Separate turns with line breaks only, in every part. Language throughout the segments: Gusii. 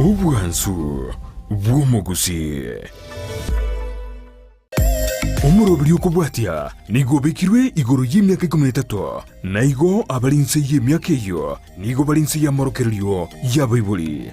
Obwansu bw'omogusii. Omoroberi okobwatia nigo obekirwe igoro y'emiaka ikomi na etato, na igo abare inse y'emiaka eyio nigo bare inse y'amorokererio y'abaibori.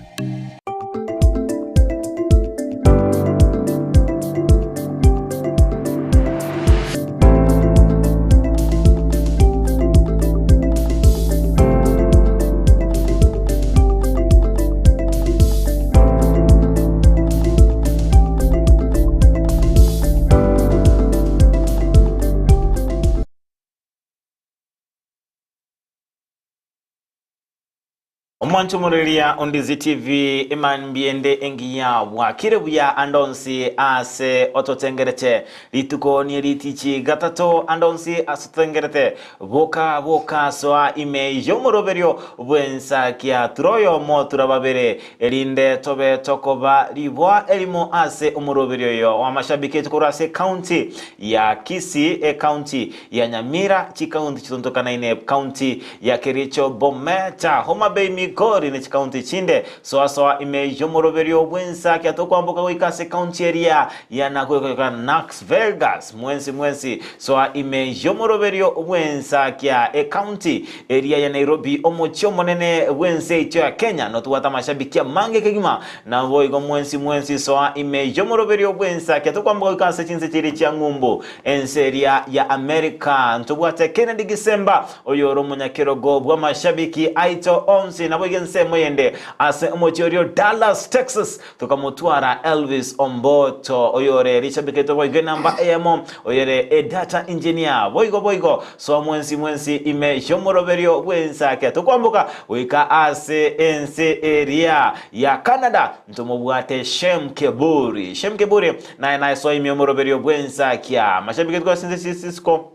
Omwancho omoreria o Ndizi TV emambia ende engiya bwakire buya ande onsi ase ototengerete rituko nie ritichi gatato ande onsi ase ototengerete boka boka soa ime y'omoroberio bw'ensakia tura oyomo tura babere erinde tobe tokoba riboa erimo ase omoroberio oyo w'amashabiki aito korwa ase ekaunti ya Kisii ekaunti ya Nyamira chikaunti chitontokanaine ekaunti ya Kericho, Bomet, Homa Bay, Migori ne chikaunti chinde. Soa soa ime y'omoroberio bw'ensakia tokwamboka goika ase ekaunti eria ya Nakuru goika Nax Vegas. Mwensi mwensi soa ime y'omoroberio bw'ensakia ekaunti eria ya Nairobi omochie omonene bw'ense yaito ya Kenya notobwate amashabiki amange kegima. Naboigo mwensi mwensi soa ime y'omoroberio bw'ensakia tokwamboka goika ase chinse chiria chia ng'umbu ense eria ya America. Ntobwate Kennedy Gisemba Oyore omonyakerogo bw'amashabiki aito onsi, naboigo ensemo eyende ase omochie oria o Dallas, Texas, tokamotwara Elvis Omboto, oyore rishabiki aito boigo enamba eyemo, oyore edata engineer, boigo boigo soa mwensi mwensi ime y'omoroberio bw'ensake tokwamboka goika ase ense eria ya Canada, ntomobwate Shem Keburi. Shem Keburi naye naye soa ime y'omoroberio bw'ensakia. Amashabiki aito ase ense Cisco.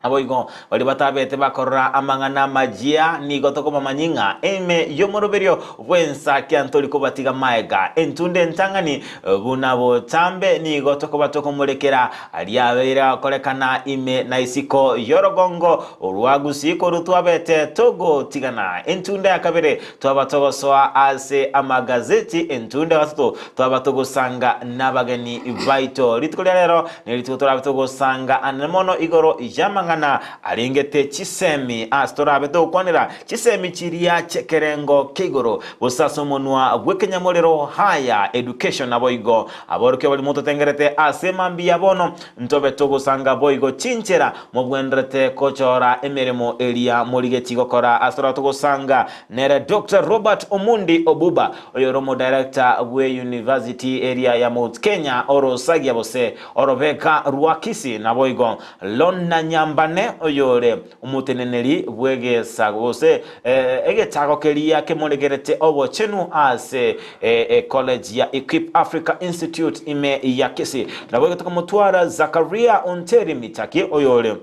Naboigo baria batabete bakorora amang'ana amayia, nigo tokomamanyia ng'a ime y'omoroberio bw'ensakia ntori kobatiga maega. Entunda entang'ani buna botambe nigo tokoba tokomorekera aria abeire agokorekana ime na isiko y'orogongo rwa Gusii korwa twabete togotigana. Entunda ya kabere twaba togosoa ase amagazeti, entunda ya gatato twaba togosanga nabageni baito. Rituko ria rero Nerituko torabe togosanga anene mono igoro y'amang'ana arengete chisemi ase torabe togokwanera chisemi chiria chi'ekerengo kia igoro, gose ase omonwa bw'ekenyamorero higher education. Naboigo aborokigwa baria mototengerete ase mambia ya bono, ntobe togosanga boigo chinchera mobwenerete kochora emeremo eria morigetie gokora ase torabe togosanga nere Doctor Robert Omondi Obuba, Oyore omodirector bwe university eria ya Mount Kenya orosagia gose orobeka rwa Kisii naboigo Lorna Nyambane oyore omoteneneri bw'egesa gose egetago keria kemoregerete obochenu ase ecollege ya Equip Africa Institute ime ya Kisii naboigo tokomotwara Zakaria Onteri Mitaki oyore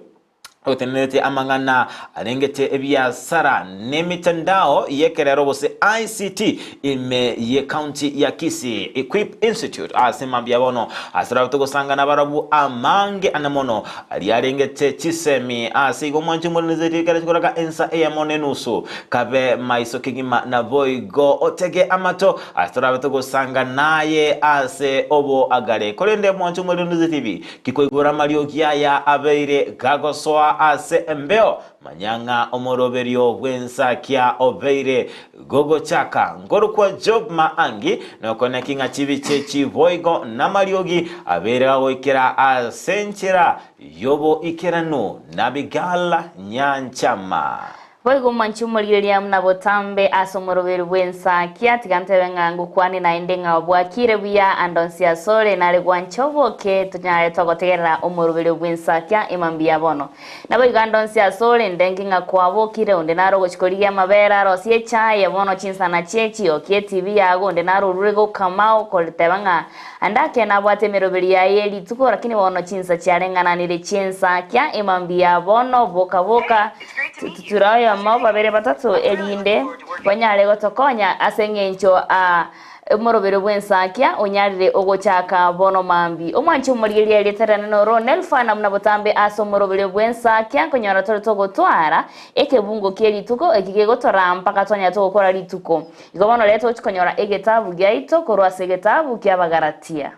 otenenerete amang'ana arengete ebiasara nemetandao y'ekerero gose ICT ime ye county ya Kisii Equip Institute ase mambia bono ase torabe togosanga nabarabwo amange ane mono aria arengete chisemi ase igo mwanche morenezeti ekero chikoraga ensa eyemo nenusu kabe maiso kegima naboigo otege amato ase torabe togosanga naye ase oboagare korende mwanche morenezeti ebi Tikoigora amariogi aya abeire gagosoa ase embeo, manya ng'a omoroberio bw'ensakia obeire gogochaka. Nkorokwa Job Maangi, nokoneki ng'a chibiche chiboigo namariogi abeire gagoikera ase enchera y'oboikeranu. Nabigal Nyanchama.
Boigo mwanche omorigereria buna botambe ase omoroberi bw'ensakia, tiga ntebe ng'a ngokwane naende ng'a bwakire buya ande onsi asore, nare gwancha oboke tonyare togotegerera omoroberio bw'ensakia emambia bono. Naboigo ande onsi asore, ndenge ng'a kwabokire, onde nare ogochia korigia amabere arosie echae, bono chinsana chi'echi, okie etibi yago, onde nare orure gokama okoriteba ng'a ande ake nabwate emeroberi yaye ye rituko, lakini bono chinsa chiareng'ananire chi'ensakia emambia bono, boka boka. Ture oyomo, babere, batato, erinde banyare gotokonya ase engencho a omorobero bw'ensakia onyarire ogochaka bono mambia. Omwanchi omorigereria erieta riane noro Nelfa, na buna botambe ase omoroberio bw'ensakia nkonyora tore togotwara ekebungo kie rituko eki kegotoraa mpaka twanyara togokora rituko. Igo bono rero togochi konyora egetabu giaito korwa ase egetabu ki'Abagalatia.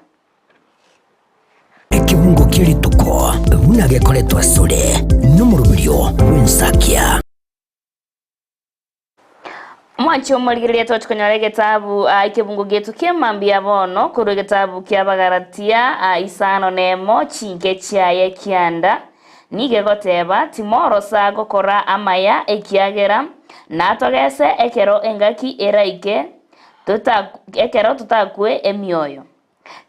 Ekebungo kie rituko buna gekoretwa asore nomoroberio bw'ensakia.
Mwanche omorigereria toche konyora egetabu aa ekebungo gieto ki'emambia bono korwa egetabu ki'Abagalatia aa isano nemo chinke chiaye kianda. Nigo egoteba, Timorosa gokora amaya ekiagera natogese ekero engaki eraike tota ekero totakwe emioyo.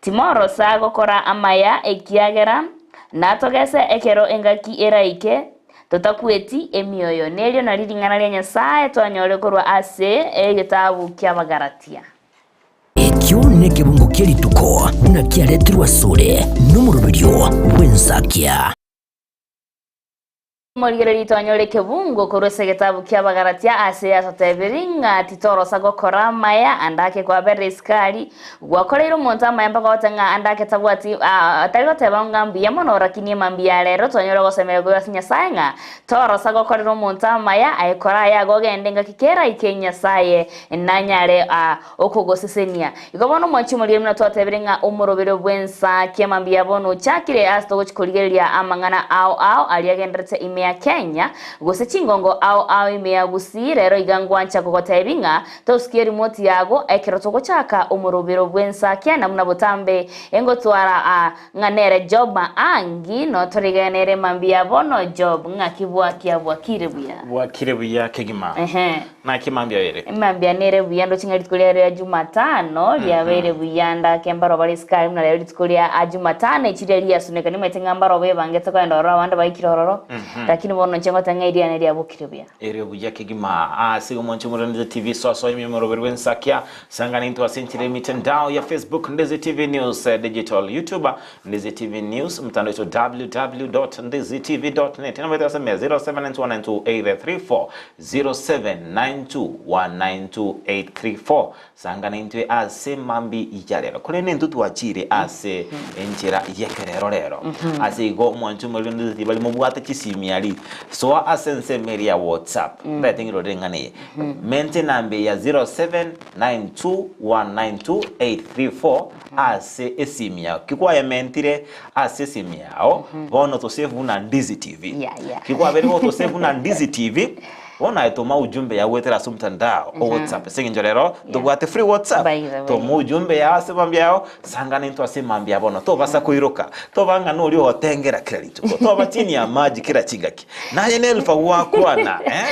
Timorosa gokora amaya, ekiagera natogese ekero engaki eraike, totakweti emioyo. Nerio nario ring'ana ria Nyasae twanyore korwa ase egetabu ki'Abagalatia.
Ekio nekebungo kie rituko buna kiaretirwe asore nomoroberio bw'ensakia.
Morigererie twanyore ekebungo korwa ase egetabu ki'Abagalatia ase atotebirie ng'a titorosa gokora amaya ande ake kwaberera esikari gwakoreire omonto amaya mpaka ogote ng'a ande ake tabwati tari goteba ng'a mbuya mono rakini emambia ya rero twanyore ogosemeria korwa ase Nyasae ng'a torosa gokorera omonto amaya aye kora aya igo ogende ngaki keraike Nyasaye nanyare okogosesenia. Igo bono omwanchi omorigereria buna twatebire ng'a omoroberio bw'ensa ki'amambia bono ochakire ase togochi korigereria amang'ana ao ao aria agenderete ime ya Kenya gose chingongo ao ao ime ya Gusii rero iga ngwancha kogotebi ng'a tosukie remote yago ekero togochaka omorobero bw'ensa kiana buna botambe engotwara a ng'a nere Job Maangi notorigenere mambia bono Job ng'aki bwakia bwakire buya.
Bwakire buya kegima.
Ehe.
Naki mambia ere?
Mambia nere buya ndoche ng'a rituko riaye ria Jumatano riabeire buya ndake mbaroba risikari buna rero rituko ria a Jumatano echi riria riasuneka nimanyete ng'a mbaroba ebangete kogenda ororo abande baikire ororo lakini bono inche ngoteba ng'a eriane riabokire buya.
Ere buya kegima ase omonche omorero Ndeze TV soa soa ime omoroberi bw'ensakia sangana intwe ase enchera y'emitandao ya Facebook Ndeze TV News Digital YouTube Ndeze TV News mtandao oito www.ndezetv.net namba yaito ya sms 0792192834 0792192834 Sangana intwe ase mambi ya rero korende intwe twachire ase enchera y'ekerero rero ase igo omwancho omorero Ndeze TV bari mobwate chisimi aria soa ase ensemo eria ya WhatsApp ntagete ng'irorere eng'ana eye mente enamba eye ya 0792192834 ase esimi yao. Ki kwayementire ase esimi yao, bono tosave buna Ndizi TV.
Yeah, yeah.
Ki kwabeire gotosave buna Ndizi TV, bono aye toma ujumbe yao goetera ase omotandao o WhatsApp. Ase eng'encho rero, ntobwate free WhatsApp.
By the way.
Toma ujumbe yao ase mambia yao, sangana intwe ase mambia bono. Tobasa koiroka, toba ng'a noria ogotengera kera rituko, toba chini ya maji kera chingaki. Naye Nelfa gwakwana, eh? Eh?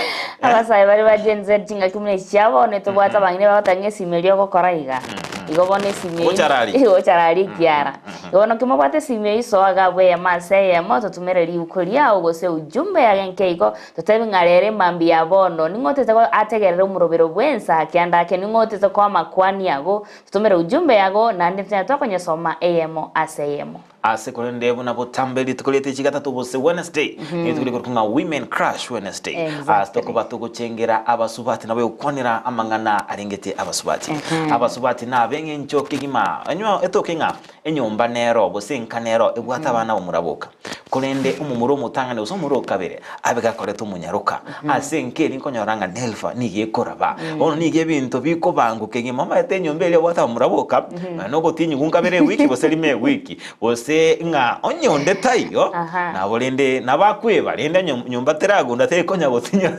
Abasae baria ba Gen Z chingaki buna echi chia bono etobwate abang'ina bagoteba ng'a esimi eria ogokora iga, igo bono esimi eyio
Gocha rari.
gocha rari ekiara. Igo bono kimobwate esimi eyio soa iga abwo eyemo ase eyemo totumere riuko riao gose ujumbe yage nke igo, totebi ng'a rero emambia ya bono ning'o otete go ategerere omorobero bwensa kianda ake ning'o otete koa amakwani ago, totumere ujumbe yago naende ntonyare twakonyesoma eyemo ase eyemo.
Ase korende buna botambe rituko ria tichi gatato gose Wednesday, rituko rikorokwa ng'a Women Crush Wednesday.
Exactly.
Ase tokoba togochengera abasubati nabo egokwanera amang'ana arengete abasubati. Abasubati nabe eng'encho kegima. Enywa etoke ng'a enyomba nero gose enka nero ebwate abana abamura boka. Korende omomura omotang'ani gose omomura o kabere abe gakorete omonyaroka. Ase enka eria nkonyora ng'a Nelva nigo ekoraba. Bono nigo ebinto bikobangwa kegima omanyete enyomba eria ebwate abamura boka, nonya na ogotinyigwa nkabere ewiki gose rimo ewiki, gose ng'a onye onde taiyo,
Aha.
nabo rende nabo akweba rende onye nyomba teragunda tekonya gotinywa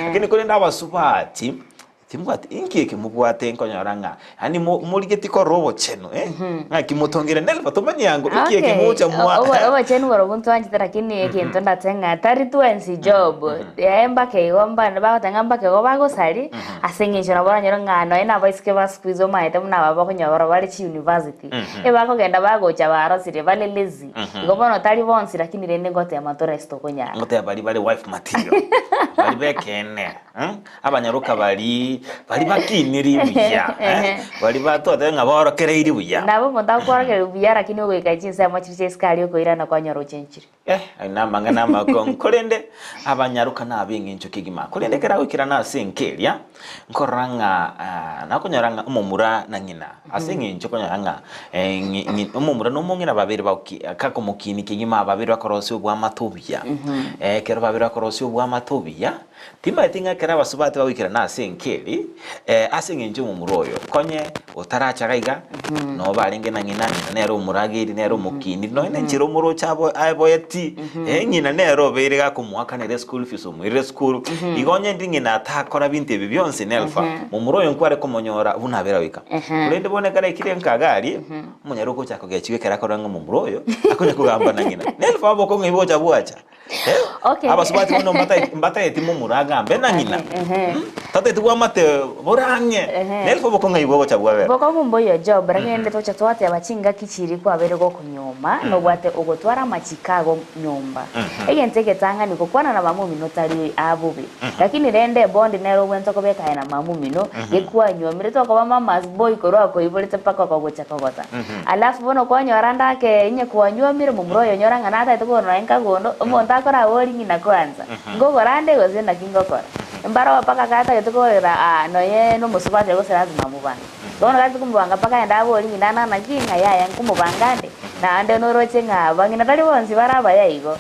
Lakini korende abasubati, Timbwati inki eke mobwate nkonyora ng'a yaani mo morigetie korora obochenu eh, ng'aki motongire Nelva tomanye ango inki eke
Okay,
mogocha mwa
obo- obochenu borobwo ntwanchete lakini egento ndatebe ng'a tari twensi job yaye mpaka igo mbande bagoteba ng'a mpaka igo bagosari ase eng'encho nabo oranyore ng'a nonye na abaiseke ba siku hizi omanyete buna aba bakonyora barobwo bare chiuniversity ebakogenda bagocha barosire bare lazy igo bono tari bonsi lakini rende ngotema tore ase tokonyara.
Ngoteba baria bare wife material baria bekeene. Abanyaroka baria baria bakiniri buya, eh, baria batwatebe ng'a baorokereiri buya.
Nabo omonto akworokereria buya lakini ogoika chinsemo chiria chia isiko aria okoirana kwanyora ochenchire.
Eh, aye namang'ana amakong'u, korende abanyaroka nab'engencho kegima. Korende ekero agoikerana ase enka eria, nkorora ng'a ah, nakonyora ng'a omomura na ng'ina, ase eng'encho okonyora ng'a eh, ng'i- ng'i- omomura na omong'ina babere bagoki kakomokini kegima babere bakorosia oboamate obuya. Eh, ekero babere bakorosia oboamate obuya, Timanyeti ng'a ekero abasubati bagoikerana ase enka eri, ase engencho y'omomura oyo, konye otaracha iga iga, noo barenge na ng'ina, ng'ina nere omorageri, nere omokindi, nonya na enchera omoroche abo aeboeti, ng'ina nere obeire gakomoakanera eschool fees, omoirire esukuru. Igo onye ndi ng'ina atakora binto ebi bionsi nelfa, momura oyo nkware komonyora buna abere goika. Korende bono ekero aikire nka iga aria, omonyare ogocha kogechigwa ekero akorora ng'a omomura oyo, akonya kogamba na ng'ina. Nelfa obokong'u bocha bwacha. Eh,
Okay.
abasubati bono mbataeti mbataeti momura agambe na ng'ina.
Ehe.
Tataeti bwamate borang'e.
Ehe.
Nelfo bokong'ai bogocha bwabera.
Bokong'u mboiyo Job, rende tocha twateba chingaki chiria kwabeire gokonyuoma, nobwate ogotwara amachiko ago nyomba. Egento egetang'ani gokwana na mama omino tari aa bobe. Lakini rende ebondi nere obwenerete kobeka aye na mama omino, gekwanyuomire tokoba mama's boy korwa akoiborete mpaka okogocha kogota. Alafu bono kwanyora ande ake onye kwanyuomire momura oyo onyora ng'a natagete kogora nonya nkagondo, omonto akorabori ng'ina kwanza, nkogora ande gose naki ngokora? Mbaroo mpaka gatagete kogorera aa nonya nomosubati gose lazima amobange. Bono gatagete komobanga mpaka aende abori ng'ina na naki ng'a yaya nkomobanga ande, naende noroche ng'a abang'ina tari bonsi bare abaya igo.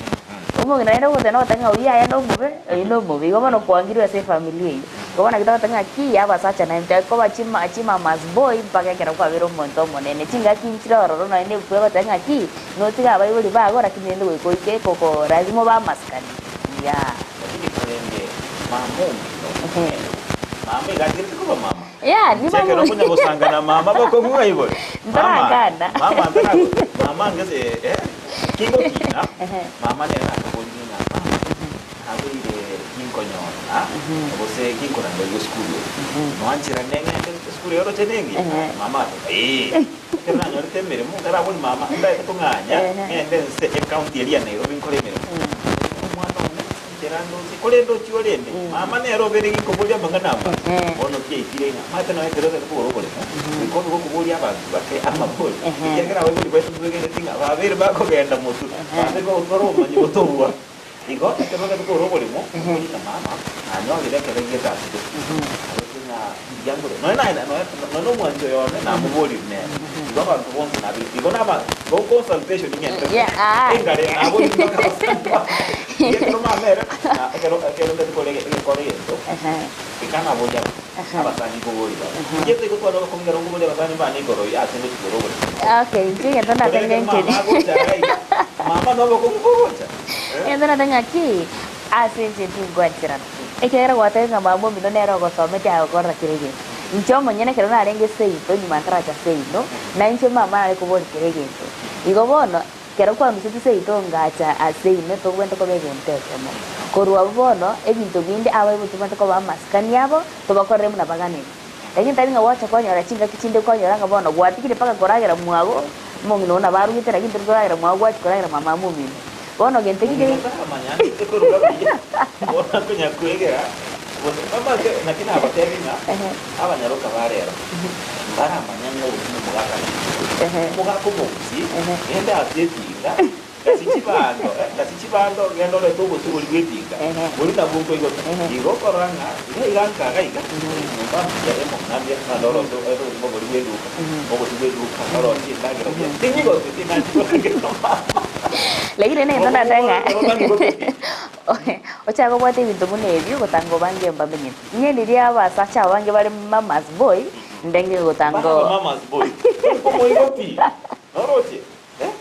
Omong'ina naende ogoteba nogoteba ng'a oyio yaya nomobe, oyio nomobe. Igo bono kwangirwe ase efamiri eyio. Igo bono naki togoteba ng'a ki, abasacha naende koba chima chimama's boy mpaka ekero kwabeire omonto omonene. Chingaki nchire ororo nonye na ebuku egoteba ng'a ki, notige abaibori bago lakini rende goika oike koko lazima obe amasikani, yeah.
Lakini korende mama omino, mama iga atigerete koba mama.
Yeah,
Inche ekero nkonya gosanga na mama bokong'u ng'a igoro, mama,
Ntarakana.
mama ntarago, mama ngese eh, kingokina, mama nere nakoboririe ng'a mama, nabeire ginkonyora gose ginkorangerigwa esukuru eye, noancherane ng'ende esukuru eye oroche nengiya? Mama agateba ee. Ekero nanyorete emeremo, nkarabori mama, ntaete kong'anya, ng'ende nse ecounty eria ya Nairobi nkore emeremo. Omwana one, Nchera ndoche, korende ochie orende, mama nere obeire ginkoboria amang'ana aba. Bono kiaikire ng'a omanyete nonya ekero otagete kogora oboremo, goika obe gokoboria abanto bake amabori, ekiagera abaibori baito mbegeneti ng'a babeire bakogenda motwe, babeire bagotwara obomanyi gotobua. Igo ekero otagete kogora oboremo, oborie ng'a mama, nanyorire ekebe gi'egasi gose, aroche ng'a mbuya nkore. Nonya naye nonya nonya omwanchi oyo one namoborire nere. Igo abanto bonsi nabe igo naba igo consultation ng'ente engare naborire mpaka abasani bane. Igo ekero mama ere na ekero ekero ndete kore egekora egento eka naboria abasani nkoboria bare. Inche toigo tware obokong'u ekero nkoboria abasani mbane igoro ase ngochia kore oboremo.
Okay, inche egento
Korende
ndatebe
ekero mama
nkeri.
agocha iga iga, mama nobokong'u bogocha eh.
Egento ndatebe ng'aki, ase inche tingwancherana. Ekiagera gwatebire ng'a mama omino nere ogosometie agokorera kera egento. Inche omonyene ekero narenge seito nyuma ntaracha seino, na inche mama nare koboria kera egento. Igo bono, ekero kwandusetie seito ngacha ase ime tobwenerete koba egento ekemo. Korwa abwo bono, ebinto binde abaibori tobwenerete koba amasikani abo, tobakorere buna baganeti. Lakini tari ng'a gwacha kwanyora chingaki chinde kwanyora ng'a bono gwatigire mpaka koragera mwago, omong'ina oo nabo arugete lakini tori koragera mwago gwachia koragera mwa mama omino. Bono gento eki kere.
Omong'ina taramanya nse koruga buya, bono akonya kwegera gose omanyete naki nagotebi ng'a abanyaroka ba rero mbaramanya ng'a oyo nomogaka naki. Omogaka omogusii genda ase etinga gasi chibando gasi chibando genda orete obosio boria bwa etinga boria nabwo nkoigota. Igo okorora ng'a iga iga nkaga iga nyomba mbuya emong'ina mbuya naende orose orete obokima boria bwa eduka obosio bwa eduka orosie endagera buya tinyigoti tinanchi koragera mama.
Lakini negento ndatebe ng'a Ochake kobwata ebinto buna ebio gotanga obange mbamenyete. Inye ndiria abasacha abange bare mama's boy, ndenge gotanga
Baraba mama's boy. Tori komoigoti. Noroche? Eh?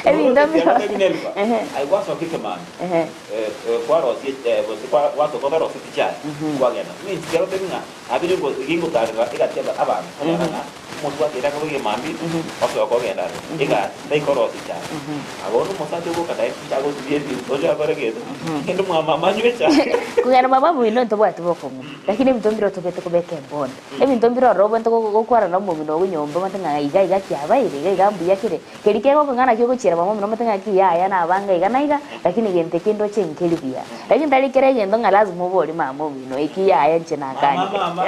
Ebinto
Noroche
mbio.
kiagotebi Nelfa.
Ehe.
Aye gwasoka ekemambia.
Ehe.
Eh, eh, kwarosie eh, gose kwa- gwasoka otaroseti chai. Kwagenda. Ninki kiagotebi ng'a abire ngo gingotarera egati aba abanto konyora ng'a Omosubati ere akaba egemambia, osoka ogenda are, egasi taikorosia echae. Bono omosacha oboka naye inche agosibia ebinto oche akore gento, kende mwamama anywe echae.
Kogenda mama bwino ntobwati bokong'u, lakini ebinto mbire otobete kobeka ebondo. Ebinto mbire ororo obwenerete gokwana na omong'ina ogo nyomba omanyete ng'a iga iga kiabaire, iga iga mbuya kere. Keri kegokong'a naki ogochiera mama omino omanyete ng'a ki yaya nabanga iga na iga, lakini gento eke ndoche nkeri buya. Lakini tari kera egento ng'a lazima oborie mama omino eki yaya inche
Mama
nakanire.
mama.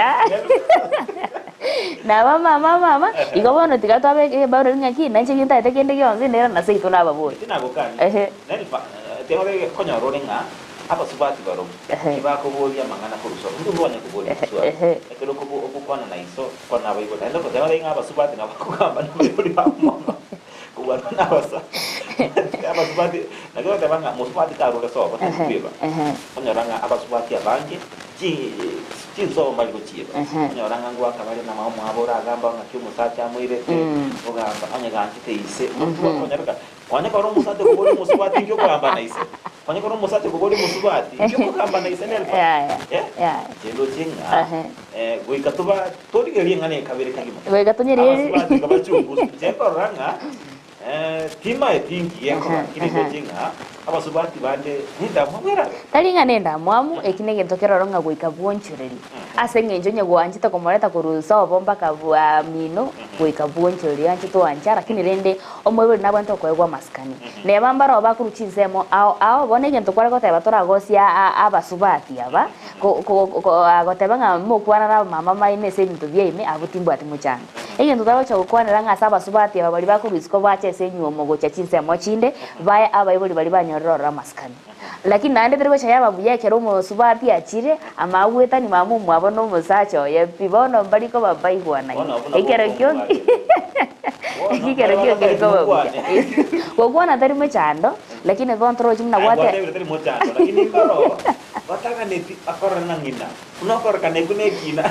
Naba mama mama, igo bono tiga twabe ebaureri ng'aki, nainche ebi ntagete kende gionsi nere na seito nababori.
Tinagokania,
Ehe.
Nelifa, tiga konyora ore ng'a abasubati barobwo
Ehe.
tibakoboria amang'ana korwa sobo. Intwe ntwanya koboria
Ehe,
chiswali.
ehe.
Ekero okobo ogokwana na iso, kwana na abaibori. Naende ogoteba ng'a abasubati nabo bakogamba na abaibori babo mono kobua nonya na abasacha. Abasubati, naki ogoteba ng'a mosubati karure sobo tari
Ehe,
kweba.
ehe.
Onyora ng'a abasubati abange chi chinsobo mbari gochieba.
Ehe.
Onyora ng'a ngoaka bare na mama omwabo oragamba ng'aki omosacha amoirete, ogamba onye ganchete ise. Okonyora Konya kore omosacha okoboria omosubati inki okogamba na ise? Konya kore omosacha okoboria omosubati inki okogamba na ise nere pa?
Yaya,
Eh?
yaya.
Inche ndoche ng'a
Ehe.
eh, goika toba torigererie eng'ana eye kabere kagima.
Goika tonyerigererie.
Abasubati iga bachunguswe. Inche nkorora ng'a eh, timaeti inki gekoba,
Ehe,
lakini
ehe.
ndoche ng'a abasubati bande nendamwamu erabe.
Tari ng'a nendamwamu, eki negento keroro ng'a goika bwonchorerie. Ase engencho onye gwanchete komoreta korwa sobo mpaka bwamino, goika bwonchorerie anchete oancha, lakini rende Omoibori nabwenerete okoegwa amasikani. Neba mbaroo bakorwa chinsemo ao ao, bono egento kware goteba toragosie abasubati aba, goteba ng'a mokwana na abamama baino ase ebinto biaime, abwo timbwati mochando. Egento toragocha gokwanera ng'a ase abasubati aba baria bakorwa isiko bache ase enyuomo gocha chinsemo chinde, bae abaibori baria banyorire ororo amasikani. Lakini naende teri gocha yaba buya ekero omosubati achire, amagwetani mama omwabo na omosacha oye pi, bono mbari koba baigwanaine.
Bono abwo nabwo
Ekero kio
okombwate. Bono
ekero
bare
kio nkeri
bataeti
koba buya.
mokwane.
Gokwana tari mochando, lakini bono torochi buna
Aye
gwate
gwatebire tari mochando, lakini mbaro bataganeti bakorore na ng'ina, buna okorekana ekio nekina.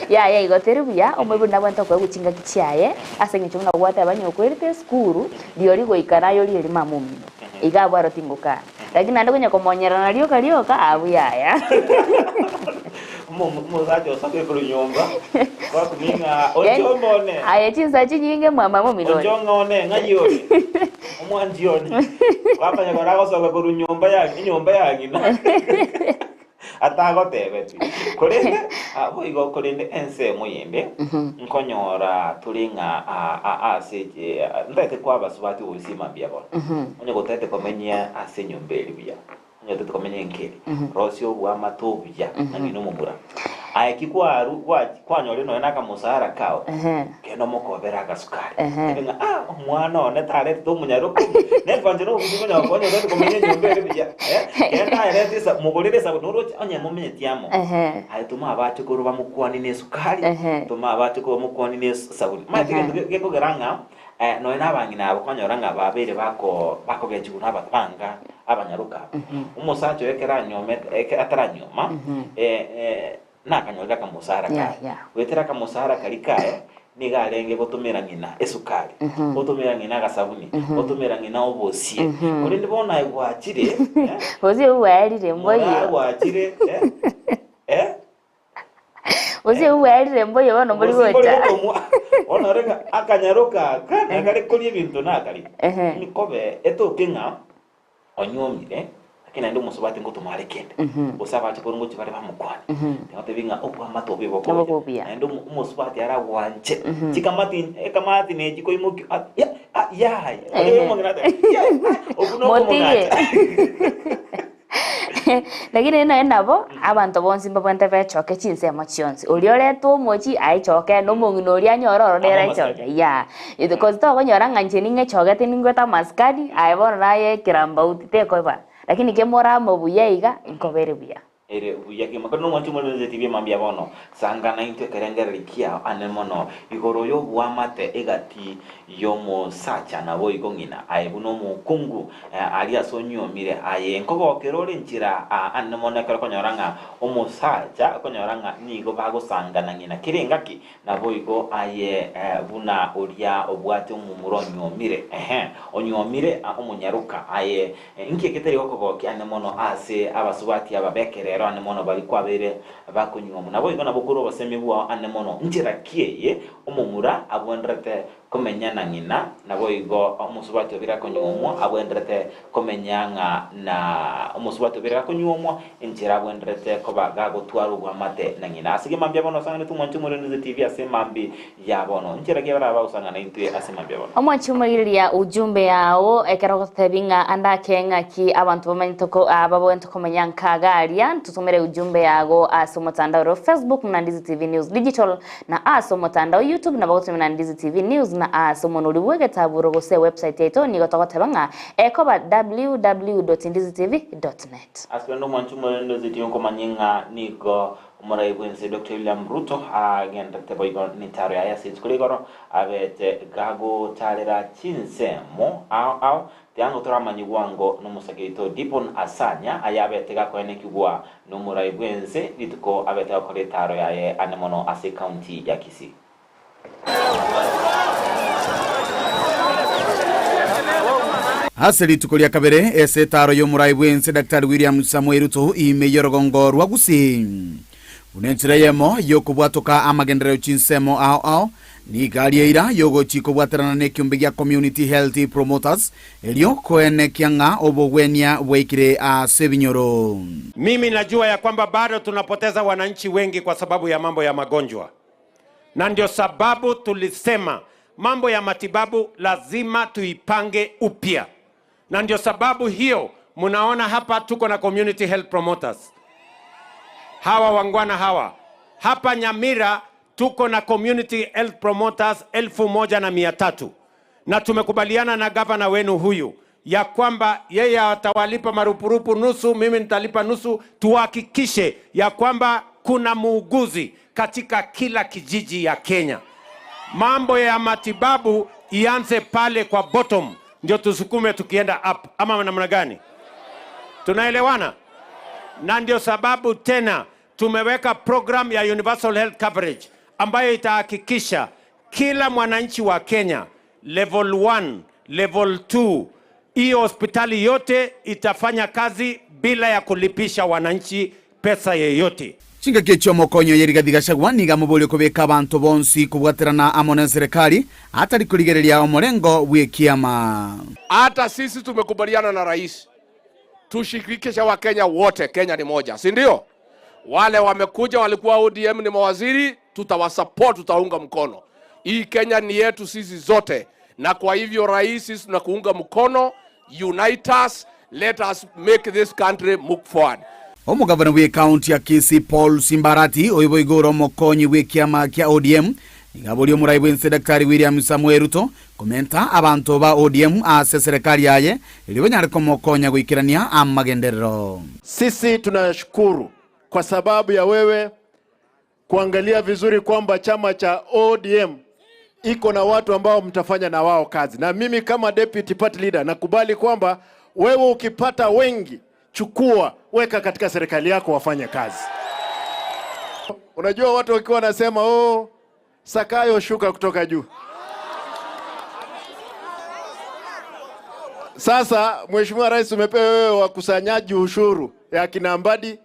Yaya igo teri buya, omoibori nabwenerete okoegwa chingaki chiaye, ase eng'encho buna gwateba onye okwerete esukuru, riori goika naye orie mama omino. Iga abwo aro tingokana. Lakini naende konya komonyerana rioka rioka, abwo yaya.
Omosacha osoke korwa nyomba, gwakumia ng'a onchomba one.
Aye chinsa chinyinge mwamama omino ore.
Onchong'a one, ng'ai ore? Omwanchi one. Kwamanya kora agosoka korwa nyomba ya enyomba ya ng'ina. Atagotebeti. Korende boigo korende ensemo yende nkonyora tore ng'a ase ntaete koa abasubati obosima mbuya bono. Onye gotaete komenya ase enyomba eria buya, onye gotaete komenya enka eria, rosia oboamate obuya na ng'ina omomura. Aye ki kwaru kwanyorire nonya na akamosara kao, Kende omokobere agasukari. Tebe ng'a ah, omwana one taretete omonyaroku. Nefanche nobobisi konya konya otari komenya enyomba ere buya. Eh, kende aerete esa mogorere esabuni oroche onye momenyeti amo.
Ehe.
Aye toma abache korwa bamokwani na esukari,
Ehe.
toma abache korwa bamokwani na esabuni. Omanyete
Ehe.
egento ge- gekogera ng'a eh, nonya na abang'ina aba okonyora ng'a babeire bako bakogechigwa na abanto banga abanyaroka aba. Omosacha oyo ekero anyomete eke ataranyoma, eh, eh, Nakanyorire akamosara kaye.
Yeah, yeah.
Goetera akamosara karia kaye, nigo arenge gotomera ng'ina esukari, otomera ng'ina agasabuni, otomera ng'ina obosie. Korende bono aye gwachire, eh,
Bosie obwo bwaerire mboiyo.
moraa gwachire, eh, eh,
Bosie obwo bwaerire mboiyo bono mbori
obosie mbori
gocha.
gotomwa. Bono ore ng'a akanyaroka aka, nakare koria ebinto nakari.
Ehe.
Nikobe etoke ng'a onyuomire, lakini naende omosubati ngotoma are kende, gose abache korwa ngochia bare bamokwane, tingotebi ng'a obwamate obo
Obo
ibokobuya.
bobuya.
Naende omo- omosubati aragwanche, chikamati ekamati nechi koimokia ah ya ah yaya,
Ehe.
oria omong'ina ateba yaya ah okwo
Motige.
nokomogacha.
Lakini nonya nabo, abanto bonsi mbabwenerete bechoke chinsemo chionsi, oria oretwe omochie aechoke, na omong'ina oria anyore ororo nere
Amo
aechoke,
amasikani.
yeah. Cause tokonyora ng'a inche ning'echogete ningwete amasikani, aye bono naye ekerambauti tekoba. Lakini kemore amo buya iga, nkoba ere buya.
Ere buya kegima. Korende omwanchi omorembe tibia mambia bono, sanga naintwe ekerengererio kiao ane mono igoro y'oboamate egati y'omosacha naboigo ng'ina, aye buna omokungu aria ase onyuomire. Aye nkogokera ore enchera ane mono ekero okonyora ng'a omosacha okonyora ng'a nigo bagosangana ng'ina kera engaki, naboigo aye buna oria obwate omomura onyuomire, ehe, onyuomire omonyaroka, aye inki eke teri gokogokia ane mono ase abasubati aba b'ekerero ane mono baria kwabeire bakonyuomwa. Naboigo nabo korwa obosemi bwao ane mono, nchera ki eye omomura abwenerete komenya na ng'ina, naboigo omosubati obere akonyuomwa abwenerete komenya ng'a na omosubati obere gakonyuomwa, enchera abwenerete koba gagotwara obwamate na ng'ina. Ase mambia bono osang'anete omwanchi omorende TV ase mambi ya bono. Nchera ki baraba bagosang'ana intwe ase mambia bono?
Omwanchi omorigereria ujumbe yao ekero ogotebia ng'a ande ake ng'aki abanto bamanyete ko babwenerete komenya nkaga aria. Tosomere ujumbe yago ase omotandao oro Facebook buna Ndizi TV News Digital na ase omotandao YouTube nabo ogotumia buna Ndizi TV News na ase omonori bw'egetaburo gose ewebsite yaito nigo togoteba ng'a ekoba www.ndizitv.net.
Ase rende omwanchi omorende ozeti okomanya ng'a nigo omorai bw'ense Doctor William Ruto agenderete boigo nentaro yaye ase rituko rigoro abete gagotarera chinsemo ao ao Tiango toramanyigwe ango nomosake oito Dibon Asanya, aya abete gakoenekigwa nomorai bw'ense rituko abete gokora etaaro yaye ane mono ase ecounty ya Kisii.
Ase rituko ria kabere ase etaaro y'omorai bw'ense Daktari William Samoei Ruto ime y'orogongo rwa Gusii. Buna enchera eyemo y'okobwatoka amagenderero chinsemo ao ao, nigo aria eira y'ogochia kobwaterana nekiombe gia Community Health Promoters erio koenekia ng'a obogwenia bwaikire ase ebinyoro.
Mimi najua ya kwamba bado tunapoteza wananchi wengi kwa sababu ya mambo ya magonjwa, na ndio sababu tulisema mambo ya matibabu lazima tuipange upya, na ndio sababu hiyo mnaona hapa tuko na community health promoters hawa wangwana hawa hapa Nyamira tuko na community health promoters 1,300 na tumekubaliana na gavana wenu huyu ya kwamba yeye atawalipa marupurupu nusu, mimi nitalipa nusu. Tuhakikishe ya kwamba kuna muuguzi katika kila kijiji ya Kenya. Mambo ya matibabu ianze pale kwa bottom, ndio tusukume tukienda up, ama namna gani? Tunaelewana? Na ndio sababu tena tumeweka program ya universal health coverage ambayo itahakikisha kila mwananchi wa Kenya level 1, level 2, hiyo hospitali yote itafanya kazi bila ya kulipisha wananchi pesa yeyote.
Chingaki echio omokonyi oye Rigathi Gachagua nigo amoborie kobeka abanto bonsi kobwaterana amo neserekari atari korigereria omorengo bw'ekiama.
Hata sisi tumekubaliana na rais tushirikishe Wakenya wote, Kenya ni moja, si ndio? Wale wamekuja walikuwa ODM ni mawaziri, tutawasupport, tutaunga mkono. Hii Kenya ni yetu sisi zote, na kwa hivyo rais, sisi tunakuunga mkono. Unite us, let us make this country move forward.
Omogavana bw'ecounty ya Kisii Paul Simbarati oyo boigo ore omokonyi bw'ekiama kia ODM nigo aborie omorai bw'ense Daktari William Samoei Ruto komenta abanto ba ODM ase eserekari yaye erio banyare komokonya goikerania amagenderero.
Sisi tunashukuru kwa sababu ya wewe kuangalia vizuri kwamba chama cha ODM iko na watu ambao mtafanya na wao kazi, na mimi kama deputy party leader nakubali kwamba wewe ukipata wengi, chukua weka katika serikali yako wafanye kazi. Unajua watu wakiwa wanasema oh, Sakayo shuka kutoka juu. Sasa Mheshimiwa Rais, umepewa wewe wakusanyaji ushuru ya kina Mbadi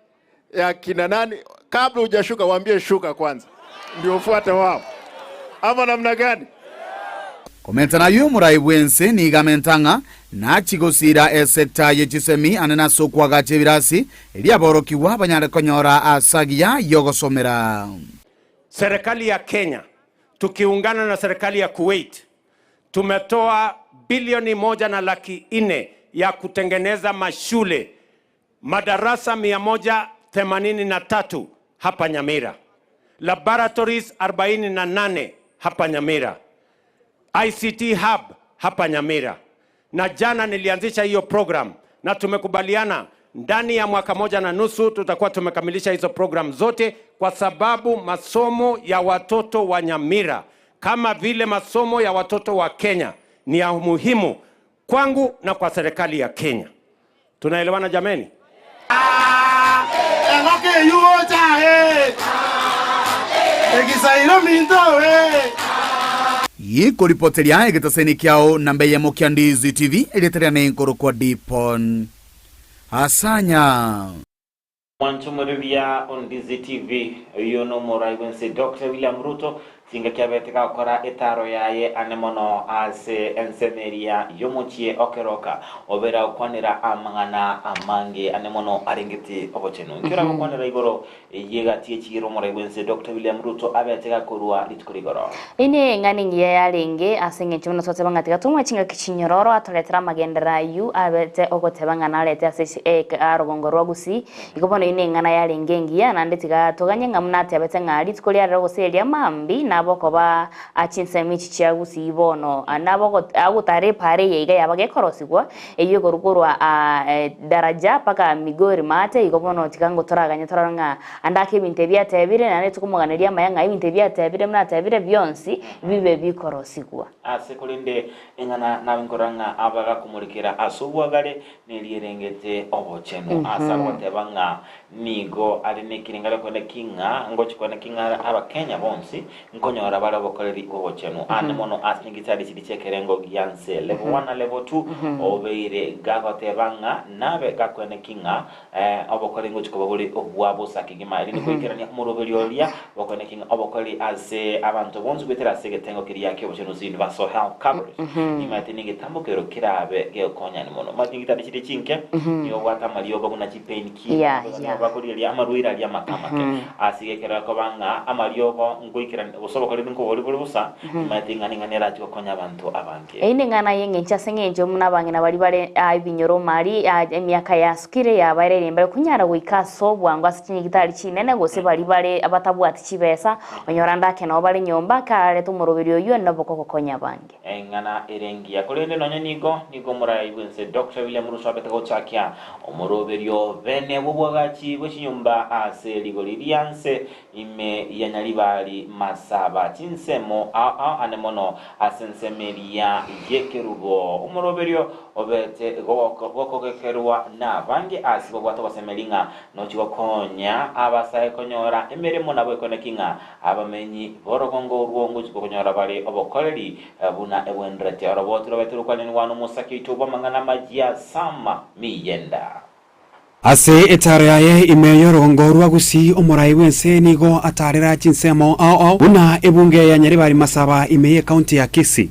ya kina nani, kabla hujashuka waambie shuka kwanza ndio ufuate wao, ama namna gani?
Komenta nayio omorai bw'ense nigo amenta ng'a nachie gosiira esecta ye chisemi ane nase okoagacha ebirasi, erio aborokigwa banyare konyora ase agiya y'ogosomera.
Serikali ya Kenya tukiungana na serikali ya Kuwait tumetoa bilioni moja na laki nne ya kutengeneza mashule madarasa 183 hapa Nyamira, laboratories 48 hapa Nyamira, ICT hub hapa Nyamira. Na jana nilianzisha hiyo program na tumekubaliana ndani ya mwaka moja na nusu tutakuwa tumekamilisha hizo program zote, kwa sababu masomo ya watoto wa Nyamira kama vile masomo ya watoto wa Kenya ni ya muhimu kwangu na kwa serikali ya Kenya. Tunaelewana jameni?
Yikoripoteria egetaseni kiao namba eyemo kia Ndizi TV erieta riane nkorokwa Dipon Asanya.
Mwancho moriria o Ndizi TV, oyio nomorai bwense Doctor William Ruto. Chingaki abete gakora etaaro yaye ane mono ase ensemo eria y'omochie o keroka, obeire agokwanera amang'ana amange ane mono arengete obochenu. Inki oragokwanera igoro y'egati y'echiira omorai bw'ense Doctor William Ruto abete gakorua rituko rigoro?
Eye neng'ana engiya yarenge, ase engencho buna twateba ng'a tiga tomoe chingaki chinyororo atoretere amagenderero ayio abete ogoteba ng'a narete ase orogongo rwa Gusii. Igo bono eyio neng'ana yarenge engiya, naende tiga toganye ng'a buna atebete ng'a rituko riarero gose eria mambia nabe okoba chinsemo echi chia Gusii bono nabe agotara epaara eye iga yaba gekorosigwa, eyio ekorwa korwa Daraja mpaka Migori maate, igo bono tiga ngotoraganye torore ng'a ande ake ebinto ebi atebire, naende tokomoganeria amaya ng'a ebinto ebi atebire buna atebire bionsi bibe bikorosigwa.
Ase korende eng'ana nabe nkorora ng'a abagakomorikera ase obwagare nerierengete obochenu. Ase agoteba ng'a nigo are nekerengererio kende ki ng'a ngochia kwane ki ng'a Abakenya bonsi nkonyora bare obokoreri bw'obochenu. Aande mono ase nyagetari chiria chi'ekerengo gia nse, level one na level two, obeire gagoteba ng'a nabe gakwene ki ng'a obokoreri ngochia koba bore obwa bosa kegima, erinde goikerania omoroberio oria bokwane ki ng'a obokoreri ase abanto bonsi goetera ase egetengo keria ki'obochenu gose universal health coverage. Nimaete negetambokero kerabe gegokonyani mono. Omanyete nyagetari chiria chinke nigo obwate amariogo buna chipain killer, nigo bakorigereria amarwaire aria amake amake. Ase igo ekero ekoba ng'a amariogo ngoikerania gose obokoreri nkobori bore bosa, nimaete ng'a ning'ana erache gokonya abanto abange.
Eyio neng'ana y'engencho ase engencho buna abang'ina baria bare ebinyoro mari emiaka yasukire yabaereire mbare konyara goika ase obwango ase chinyagitari chinene gose baria bare batabwati chibesa onyore ande ake nabo bare nyomba kararete omoroberi oyio noboko gokonya abange.
Eng'ana ere engiya. Korende nonya nigo, nigo omorai bw'ense Doctor William Ruto abete gochakia omoroberio bene bw'obwagachi bwe chinyomba ase rigori ria nse ime ya Nyaribari Masaba chinsemo ao ao ane mono ase ensemo eria y'ekerubo. Omoroberio obete gokogekerwa nabange ase babwate ogosemeria ng'a nochi gokonya abasae konyora emeremo nabo ekoneki ng'a Abamenyi b'orogongo orwo ngochia konyora bare obokoreri buna egwenderete. Oroboti rwabaito rokwanenigwa nomosake oito bw'amang'ana amayia Sam Miyenda.
Ase etaaro yaye ime y'orogongo rwa Gusii omorai bw'ense nigo ataarera chinsemo ao ao buna ebunge ya Nyaribari Masaba ime y'ecounty ya Kisii.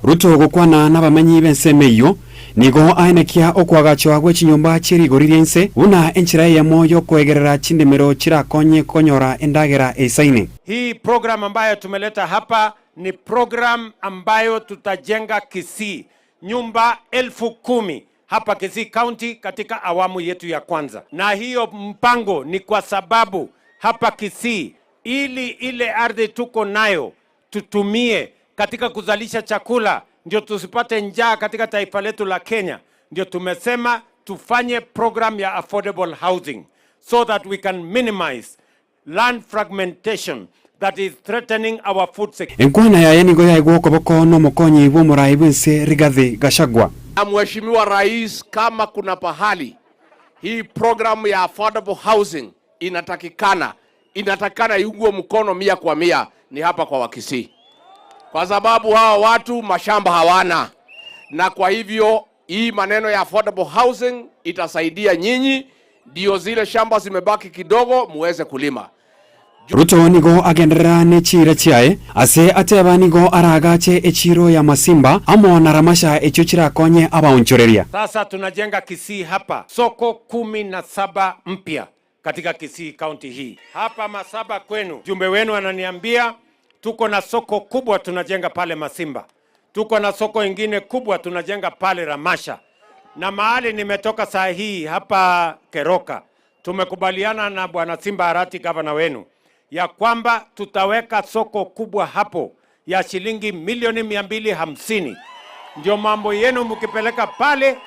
Ruto gokwana nabamenyi b'ensemo eyio, Nigo aenekia okoagachwa gwe chinyomba chie rigori ria inse buna enchera eyemo y'okoegerera chindemero chirakonye konyora endagera eisaine.
Hii program ambayo tumeleta hapa ni program ambayo tutajenga Kisii nyumba 10,000 hapa Kisii County katika awamu yetu ya kwanza, na hiyo mpango ni kwa sababu hapa Kisii ili ile ardhi tuko nayo tutumie katika kuzalisha chakula, ndio tusipate njaa katika taifa letu la Kenya. Ndio tumesema tufanye program ya affordable housing so that we can minimize land fragmentation that is threatening our food security.
Enkwana yaye nigo yaigwa okoboko nomokonyi bw'omorai bw'ense Rigathi Gachagua.
Na Mheshimiwa Rais, kama kuna pahali hii program ya affordable housing inatakikana, inatakikana iungwe mkono mia kwa mia ni hapa kwa Wakisii, kwa sababu hawa watu mashamba hawana, na kwa hivyo hii maneno ya affordable housing itasaidia nyinyi, ndio zile shamba zimebaki kidogo muweze kulima.
Ruto nigo agenderera ne chiira chiaye, ase ateba nigo araagache echiiro ya Masimba amo na Ramasha echio chirakonye abaonchoreria.
Sasa tunajenga Kisii hapa soko 17 mpya katika Kisii County hii. Hapa Masaba kwenu, mjumbe wenu ananiambia tuko na soko kubwa tunajenga pale Masimba, tuko na soko ingine kubwa tunajenga pale Ramasha, na mahali nimetoka saa hii hapa Keroka tumekubaliana na bwana Simba Arati, gavana wenu, ya kwamba tutaweka soko kubwa hapo ya shilingi milioni 250. Ndio mambo yenu mkipeleka pale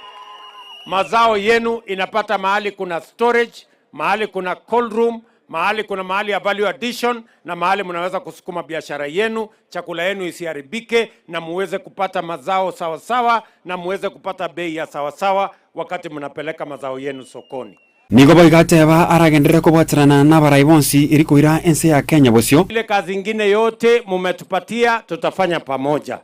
mazao yenu inapata mahali kuna storage, mahali kuna cold room, mahali kuna mahali ya value addition, na mahali mnaweza kusukuma biashara yenu, chakula yenu isiharibike, na muweze kupata mazao sawasawa, na muweze kupata bei ya sawasawa wakati mnapeleka mazao yenu sokoni.
Nigo boigo ateba aragenderere kobwaterana nabarai bonsi eri koira ense ya Kenya bosio.
Ile kazi ingine yote mumetupatia tutafanya pamoja.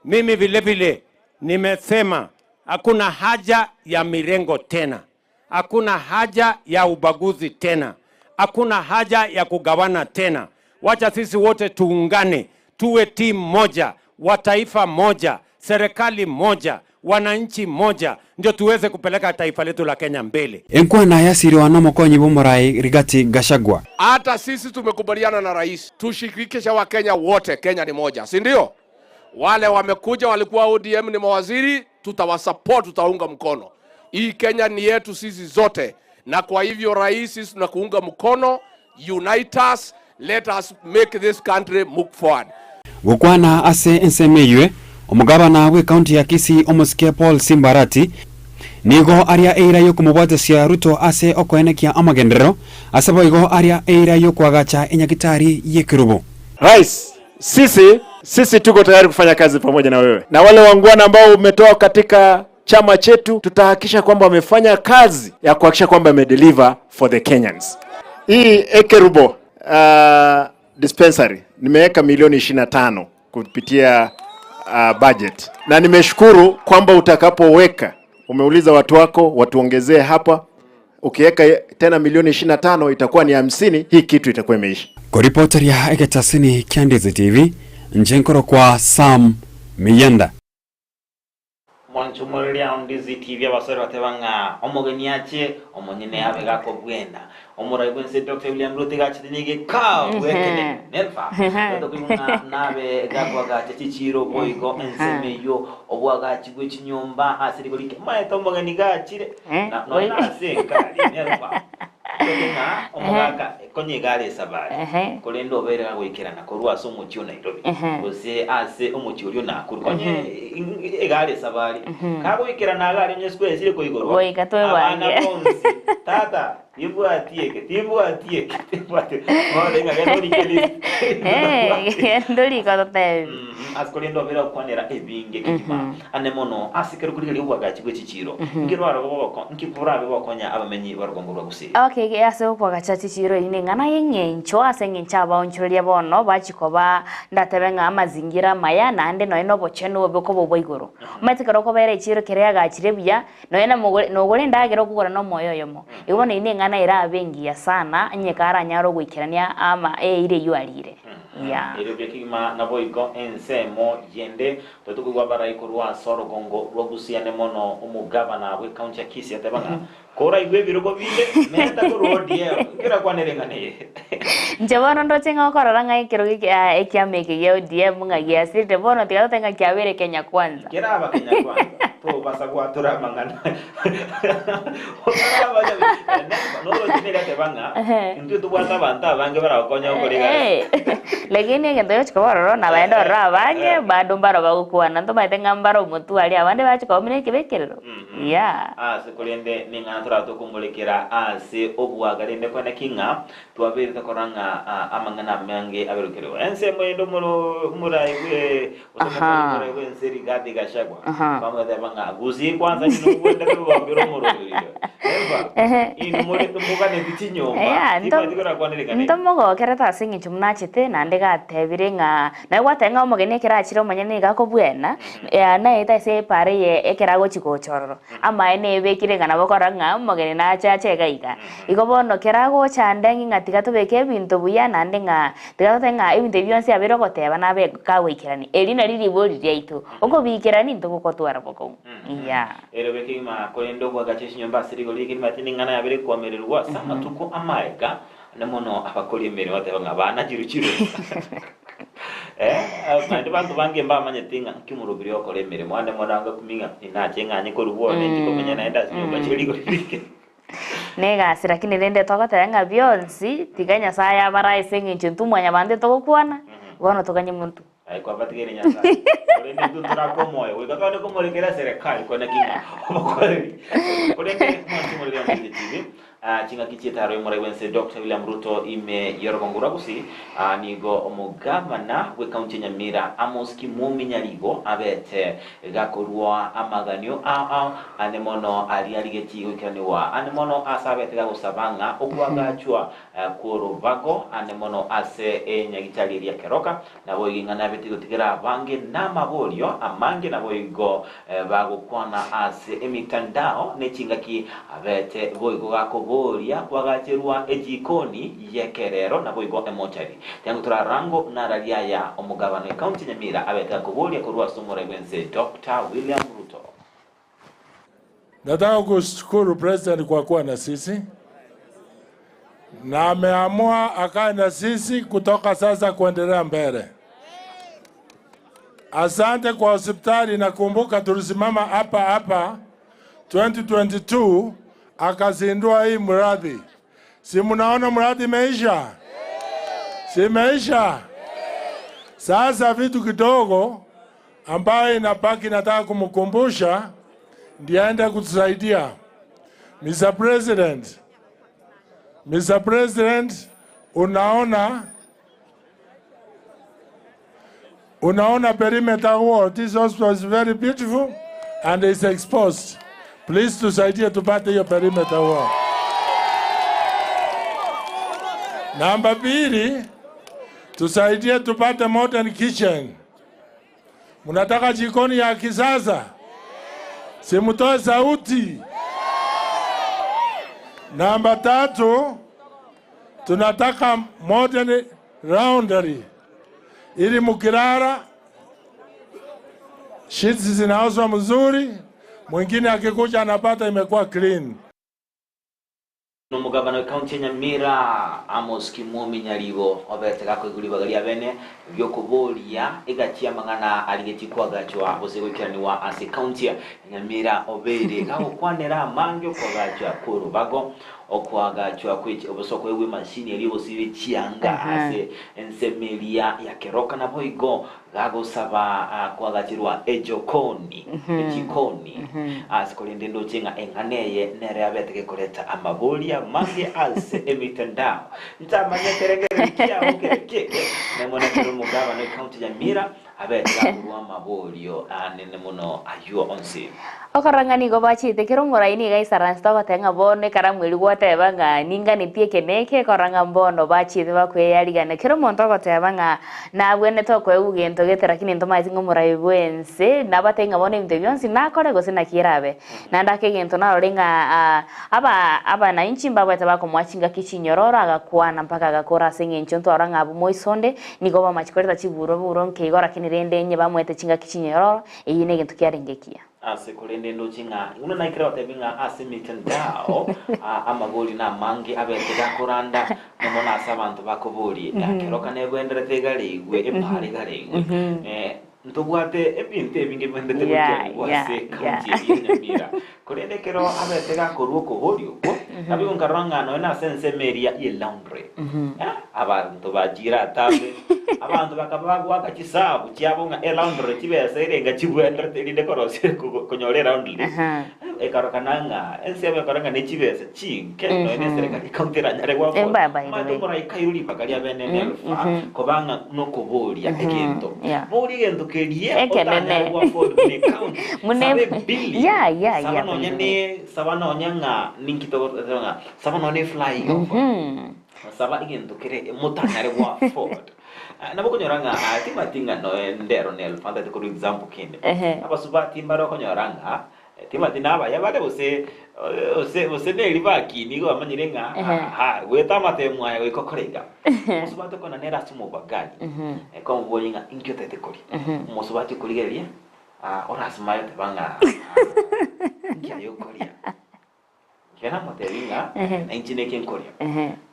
Mimi vile vile nimesema hakuna haja ya mirengo tena. Hakuna haja ya ubaguzi tena, hakuna haja ya kugawana tena. Wacha sisi wote tuungane, tuwe timu moja, wa taifa moja, serikali moja, wananchi moja, ndio tuweze kupeleka taifa letu la Kenya mbele.
Enkwana yasirwa nomokonyi bw'omorai Rigathi Gachagua.
Hata sisi tumekubaliana na rais tushirikishe Wakenya wote, Kenya ni moja, si ndio? Wale wamekuja walikuwa ODM ni mawaziri, tutawasupport, tutaunga mkono. Hii Kenya ni yetu sisi zote, na kwa hivyo rais, sisi tunakuunga mkono. Unite us, let us make this country move forward.
Gokwana ase ensemo eywe, omogabana bw'ecounty ya Kisii omosike Paul Simba Arati nigo aria eira y'okomobwatesia Ruto ase okoenekia amagenderero, ase boigo aria eira y'okoagacha enyagitari y'ekerubo.
Rais, sisi sisi tuko tayari kufanya kazi pamoja na wewe na wale wangwana ambao umetoa katika chama chetu, tutahakikisha kwamba wamefanya kazi ya kuhakikisha kwamba wamedeliver for the Kenyans. Hii Ekerubo dispensary nimeweka milioni 25 kupitia budget, na nimeshukuru kwamba utakapoweka, umeuliza watu wako watuongezee hapa, ukiweka tena milioni 25 itakuwa ni 50, hii kitu itakuwa imeisha.
Koripoteria egetasini kia Ndizi TV, inche nkorokwa Sam Miyenda.
Mwanchumoriria on Ndizi TV abasore bateba ng'a omogeni ache omonyene abe gakobwena omorai bwense Dr. William Ruto gachete niga bwekene nelfa tokoigwa ng'a nabe gakwagacha chichiro boigo ensemo eywo obwagachi bwe chinyomba ase rigori maete omogeni gachire na nonya ase ekari nelfa Toke ng'a omogaka konya iga are esabari, korende obeire gagoikerana korwa ase omochie o Nairobi, gose ase omochie oria o Nakuru, konya iga are esabari, kagoikerana iga aria onye square esire koigorwa,
Goika
abana
twebange.
bonsi, tata, timbwati eke, timbwati eke, timbwati eke, bono ng'a genda orike list.
Eh, genda orike ototebi.
Ase korende obeire gokwanera ebinge kegima. Ande mono ase ekero korigereria obwagachi bwe chichiiro, nki rwarogwo bogoko, nki borabe bokonya abamenyi b'orogongo rwa Gusii?
Okay, ase okwagacha chichiiro eyio neng'ana y'eng'encho ase eng'encho abaonchoreria bono bachia koba ndatebe ng'a amazingira amaya naende nonya na obochenu obe okoba obwa igoro. Omanyete ekero okobera echiiro ekero yagachire buya, nonya na mogore nogore endagera okogora na omoyo oyomo. Igo bono eyio neng'ana erabe engiya sana onye karanyare ogoikerania ama eira eyio arire. Yeah.
Erio buya kegima naboigo ensemo yende Totokoigwa abarai korwa ase orogongo rwa Gusii ane mono omogavana bw'ecounty ya Kisii ateba ng'a koraigwe ebirogo binde menta korwa ODM. Inki orakwanere eng'ana eye?
Inche bono ndoche ng'a okorora ng'a ekerogo eke aa ekiama eke gia ODM ng'a giasirire bono tiga totebe ng'a kiabeire Kenya Kwanza.
Keraba Kenya Kwanza tobasa gwatora amang'ana otaraba noroche nere ateba ng'a intwe tobwate abanto abange baragokonye gokora egasi.
Lakini egento gegochia koba ororo nabaende ororo abange bado mbaro bagokwana ntomaete ng'a mbare omotwe aria abande bachia koba buna ekebekerero yeah.
Ase korende ning'ana torabe tokomorekera ase obwaga rende kwane ki ng'a twabeire tokora ng'a amang'ana amange aberokerwe ensemo ende omoro omorai bwe gose omokori omorai bwe ense Rigathi Gachagua bamoteba ng'a Gusii kwanza inwe mobwenerete kogambera omoroberi oyo Eva inwe more moganeti chinyomba
Yeah, nto-
timanyeti korakwanere ng'a nini.
ntomogokerete ase eng'encho buna achete naende gatebire ng'a naye gwateba ng'a omogeni ekero achire omonyene nigo akobwena naete ase epara eye ekero agochi gocha ororo amaene ebekire ng'a nabo okorora ng'a omogeni nache ache iga iga. Igo bono kero agocha ande ang'e ng'a tiga tobeke ebinto buya naende ng'a tiga totebe ng'a ebinto ebi bionsi abeire ogoteba nabe kagoikerania. Eri nari ribori riaito, okobiikerania intwe gokotwara bokong'u. Yeah.
Ere bw'ekegima, korende obwagache chinyomba ase rigori ri'ekerima tindi ing'ana yabere koamererigwa ase amatuko amaega, ande mono abakori emeremo bateba ng'a banachirwe chirosa. Eh, naende banto bange mbamanyete ng'a nki omorobiri ogokora emeremo, ande mono angakumia ng'a inache ng'anye korwa bono inche komenya naende ase chinyomba chie rigori riike.
Negasi lakini rende togoteba ng'a bionsi tiga Nyasaye abarae ase eng'encho intwe mwanyabanto togokwana, bono toganye monto.
Aye kwabatigeire Nyasae, korende intwe ntorakwe omoyo, goika togende komorekera eserekari kwane ki ng'a obokoreri. Korende mwanche morere ase TV. Chingaki chi'etaro y'omorai bw'ense Doctor William Ruto ime y'orogongo rwa Gusii, nigo omogavana bw'ekaunti ya Nyamira Amos Kimumi Nyaribo abete gakorua amaganio ao ao ane mono aria arigetie goikeranigwa ane mono ase abete gagosaba ng'a okoagachwa kw'orobago ane mono ase enyagitari eria Keroka Naboigo ing'ana yabetie gotigera abange namaborio amange, naboigo bagokwana ase emitandao ne chingaki abete boigo gakoboria kwagacherwa ejikoni y'ekerero naboigo emochari. Tiango torarango nararia aya omogabana ekaunti ya Nyamira abete gakoboria korwa ase omorai bwense Doctor William Ruto.
Nataka kushukuru president kwa kuwa na sisi na ameamua akae na sisi kutoka sasa kuendelea mbele. Asante kwa hospitali. Nakumbuka tulisimama hapa hapa 2022 akazindua hii mradi. Si mnaona mradi imeisha? Si imeisha? Sasa vitu kidogo ambayo inabaki nataka kumkumbusha ndiye aende kutusaidia. Mr. President, Mr. President, unaona unaona perimeter wall. This hospital is very beautiful and is exposed. Please tusaidie tupate hiyo perimeter wall. Namba pili, tusaidie tupate modern kitchen. Mnataka jikoni ya kisasa? Simutoe sauti. Namba tatu, tunataka modern laundry ili mukilala sheets zinaoshwa mzuri, mwingine akikuja anapata imekuwa clean.
Nomogabana bw'ecounty ya Nyamira, Amos Kimwomi Nyaribo, obete gakoigwa ribaga ria bene riokoboria egati y'amang'ana arigetie koagachwa gose goikeranigwa ase ecounty ya Nyamira obeire gagokwanera amange okoagachwa kw'orobago, okoagachwa kwe gose okoegwa emashini eria egosiba chianga ase ensemo eria ya Keroka naboigo Gagosaba koagacherwa ejokoni, ejikoni, ase korende ndoche ng'a eng'ana eye nero yabete gekoreta amaboria amange ase emitandao. Ntamanya ekerengererio kiao kere keke, nemo nekero omogabana o county ya Nyamira abete gakorwa amaborio anene mono ayio onsi.
Okorora ng'a nigo bachete kera omorai nigo aisaransete ogoteba ng'a bono ekaramu eria gwateba ng'a ninganetie eke na eke, ekorora ng'a mbono bachete bakweyarigania. Kera omonto ogoteba ng'a nabwenerete okoegwa gento gete lakini ntomaeti ng'a omorai bwense nabatebie ng'a bono ebinto ebi bionsi nakore gose naki erabe. Naende ake egento narore ng'a aba abanainchi mbabwate bakomoa chingaki chinyororo agakwana mpaka agakora ase eng'encho ntwarora ng'a abwo moiso onde nigo bamache koreta chiburwa burwa nke igo lakini rende onye bamoete chingaki chinyororo Eyio negento kiarenge ekiya.
Ase korende ndoche ng'a buna naikire gotebi ng'a ase emitandao amabori namange abete gakoranda na mono ase abanto bakoboria ekeroka nebwenderete igareigwe epaara igareigwe ntobwate ebinto ebinge bibwenerete goikeraniwa ase ecounty eye ya Nyamira korende ekero abete gakorwa okoboria okwo naboigo nkarora ng'a nonya nase ensemo eria ye laundry Abanto bachiire atambe, abanto bakaba bagoaka chisabu chiabo ng'a elaundry chibesa erenga chibwenerete erinde korosia konyora elaundry. Ekarokana ng'a ensemo ekora ng'a ne chibesa chinke nonya ne eserekari ekaunti eranyare
Eh,
goakora.
by, by the
Omanyete
way.
omoraika airwe ribaga ria bene nelfa koba ng'a nokoboria egento. Boria egento keria
Ekenene.
otanyare goafford buna ekaunti.
Buna
Saba
em-
ebillion,
Yeah, yeah,
saba
yeah, by
nonya
the way.
ne saba nonya ng'a ninki togoteba ng'a saba nonya ne flyover. Saba egento kere motanyare go afford. Nabo okonyora ng'a ah, timanyeti ng'a noe ndero nel fantate korwa example kende.
Ehe.
Abasubati mbare okonyora ng'a eh, timanyeti nabaya bare gose gose gose neri bakini igo bamanyire ng'a
Ehe.
aha goeta amatemo aya goika okore iga. Omosubati okona nere ase omobagani, ekomoboria ng'a inki otagete koria. Omosubati okorigereria, ah, orasimare oteba ng'a ah, inki aye okoria. Inche namotebia ng'a nainche neke nkoria.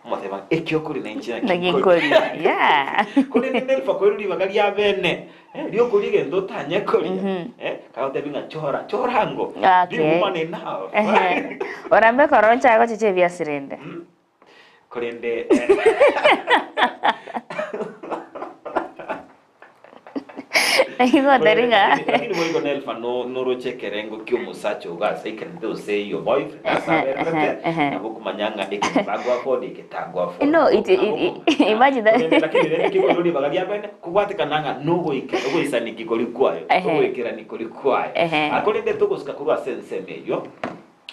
Omotebia ng'a eki okoria nainche naki
Naki
nkoria.
nkoria. Yeah.
Korende nerifa koirwa ribaga ria bene, eh, riokoria egento otanye koria, eh, kagotebia ng'a chora, chora ango, be
Okay.
woman enough.
Ehe. Orambe korora onchake gochecha ebiasi rende.
Korende eh,
Igo otari ng'a.
Lakini boigo Nelfa no noroche ekerengo kia omosacha ogo ase aikerete gose your boyfriend ase abererete nabo okomanya ng'a eke nigo ago afford eke tago afford.
No, it, it, it, imagine that.
Korende lakini rende kikoirwa ribaga ria bene kobwatekana ng'a nogoika ogoisaneki koria kwayo ogoikerani koria kwayo. Korende togosuka korwa ase ensemo eyio.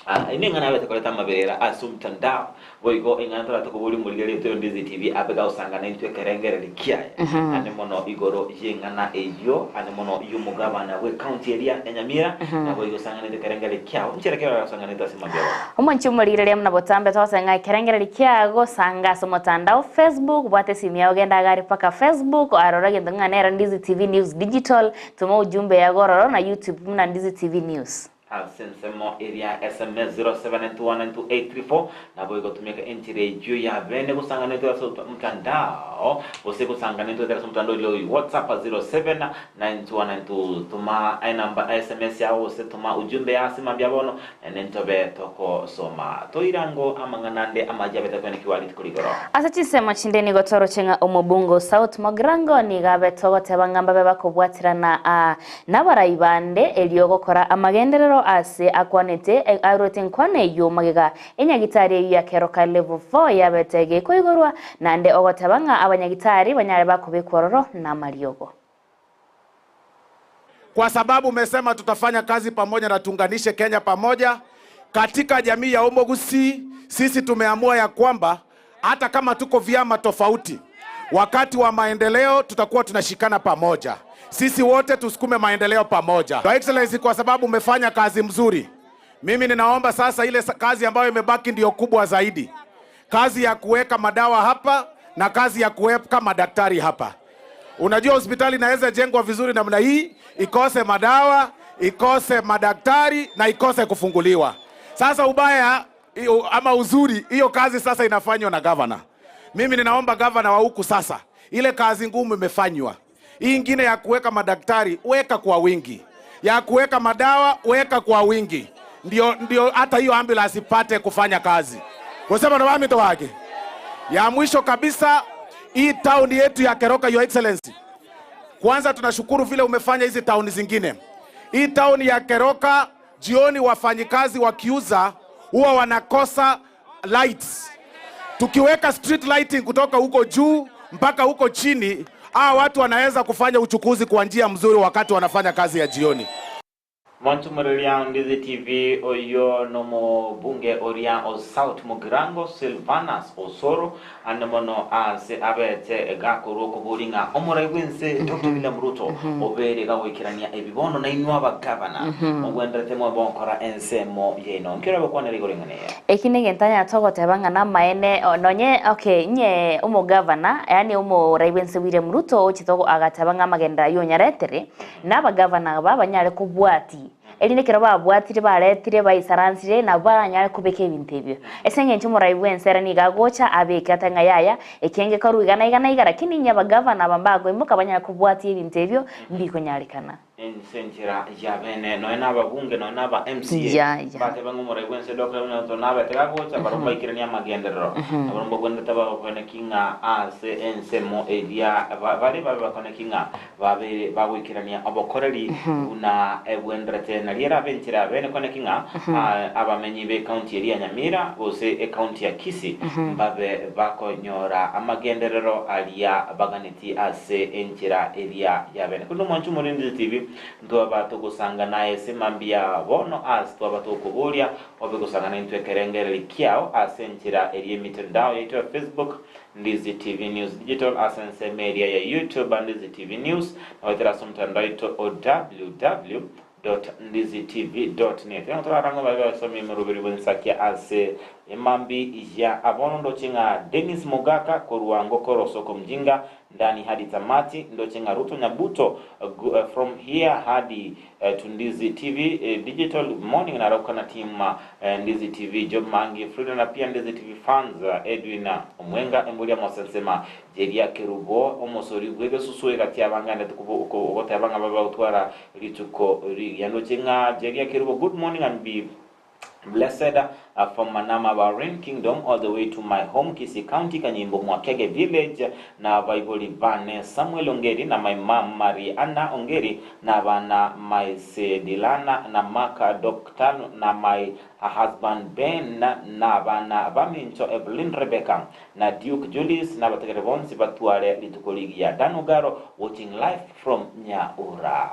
Aa, eye neng'ana yabete koreta amaberera ase omtandao, boigo eng'ana torate koboria omorigereria oito Ndizi TV abe gagosanga naintwe ekerengererio kiaye, ande mono igoro y'eng'ana eyio, ande mono y'omogabana bw'ecounty eria ya Nyamira, naboigo sanga naintwe ekerengererio kiao, nchera ki oragosanga naintwe ase mambia bono.
Omonche omorigereria buna botambe togosanga ng'a ekerengererio kiago sanga ase omotandao Facebook, bwata esimi yao genda iga aria paka Facebook, arora egento ng'a nero Ndizi TV News Digital, toma ujumbe yago ororo na YouTube buna Ndizi TV News.
Ase ensemo eria SMS 0792192834 nabo egotumeka enchera eyio ya bene gosanganetwe ase omotandao gose gosanganetwe ase omotandao oria oyo WhatsApp 079219 toma enamba SMS yao gose toma ujumbe yao ase mambia bono naende ntobe tokosoma. Toirango amang'ana ande amache abete kwenekigwa rituko rigoro.
Ase chinsemo chinde nigo toroche ng'a omobunge o South Mogrango nigo abete ogoteba ng'a mbabe bakobwaterana aa Nabarai bande erio gokora amagenderero aase akwanete aruete enkwana eyio magega enyagitari eyio ya Keroka Level 4 yabete gekoigorwa, naende ogoteba ng'a abanyagitari banyare bakobekwa ororo namariogo.
Kwa sababu umesema tutafanya kazi pamoja na tuunganishe Kenya pamoja. Katika jamii ya Omogusii sisi tumeamua ya kwamba hata kama tuko vyama tofauti, wakati wa maendeleo tutakuwa tunashikana pamoja. Sisi wote tusukume maendeleo pamoja. Your Excellency, kwa sababu umefanya kazi mzuri, mimi ninaomba sasa ile kazi ambayo imebaki ndiyo kubwa zaidi, kazi ya kuweka madawa hapa na kazi ya kuweka madaktari hapa. Unajua hospitali inaweza jengwa vizuri namna hii ikose madawa, ikose madaktari na ikose kufunguliwa. Sasa ubaya ama uzuri, hiyo kazi sasa inafanywa na gavana. Mimi ninaomba gavana wa huku sasa, ile kazi ngumu imefanywa. Hii ingine ya kuweka madaktari weka kwa wingi, ya kuweka madawa weka kwa wingi, ndio ndio hata hiyo ambulance ipate kufanya kazi. Kusema na wami wake. Ya mwisho kabisa, hii town yetu ya Keroka, Your Excellency, kwanza tunashukuru vile umefanya hizi town zingine. Hii town ya Keroka, jioni wafanyikazi wakiuza huwa wanakosa lights. Tukiweka street lighting kutoka huko juu mpaka huko chini, hawa watu wanaweza kufanya uchukuzi kwa njia mzuri wakati wanafanya kazi ya jioni.
Mwantumoreria Ndizi TV oyo nomobunge oria o South Mugirango Silvanus Osoro ande mono ase abete gakorwa okobori ng'a omorai bwense Dr. William Ruto obere gagoikerania ebi bono nainwe abagavana mogwenderete mobe ensemo yaino nkero abakwanera igoro ing'ana eye.
Eki negento anyarete goteba ng'a namaene nonye okay inye omogavana yaani omorai bwense William Ruto ochete agateba ng'a amagenderero aywo onyaretere, na abagavana aba banyare kobwatia, erinde ekero babwatire baretire baisaransire nabo baranyare kobeka ebinto ebio. Ase eng'encho omorai bwense ere nigo agocha abeke ate ng'a yaya, ekienge korwa iga na iga na iga, lakini inye abagavana aba mbakoimoka banyare kobwatia ebinto ebio, mbikonyarekana.
Ense enchera ya bene, nonya na ababunge, nonya na aba MCA,
Ya, ya.
mbatebe ng'a omorai bwense Dokita William Ruto nabete gagocha, barabwo mbaikeranie amagenderero. Na barabwo mbagwenerete bakoneki ng'a ase ensemo eria ba- bare babe bakoneki ng'a babeire bagoikerania obokoreri buna ebwenderete. Nario erabe enchera ya bene koneki ng'a abamenyi b'ecounty eria ya Nyamira gose ecounty ya Kisii mbabe bakonyora amagenderero aria baganetie ase enchera eria ya bene. Korende omwanchi omorendete tibi ntwaba togosanga naye ase mambia bono ase twaba tokoboria obe gosanga naintwe ekerengereri kiao ase enchera eria emitandao yaito ya Facebook Ndizi TV News Digital ase ensemo eria ya YouTube Ndizi TV News na goetera ase omotandao oito o www ndizi TV net. Ekero torarang'we babe basomi emeroberi bw'ensakia ase emambi ya abono ndoche ng'a Dennis Mogaka korwa Ngokoro Soko Mjinga ndani hadi tamati ndoche ng'a Ruto Nyabuto from here hadi to Ndizi TV Digital morning narauka na team Ndizi TV Job Mangi Frida na pia Ndizi TV fans Edwin Omwenga Embori ya Mosensema Jeria Kerubo omosori bw'egesusu egati abang'anete goteba ng'a babe bagotwara rituko rigiya ndoche ng'a Jeria Kerubo good morning and be. Blessed from Manama Bahrain Kingdom all the way to my home Kisii County Kanyimbo Mwakege Village na abaibori bane Samuel Ongeri na my mum Mary Anna Ongeri na abana my Sedilana na Mark Doctor na my husband Ben na abana baminto Evelyn Rebecca na Duke Julius na abategereri bonsi batware rituko rigiya Dan Ogaro watching live from Nyaura.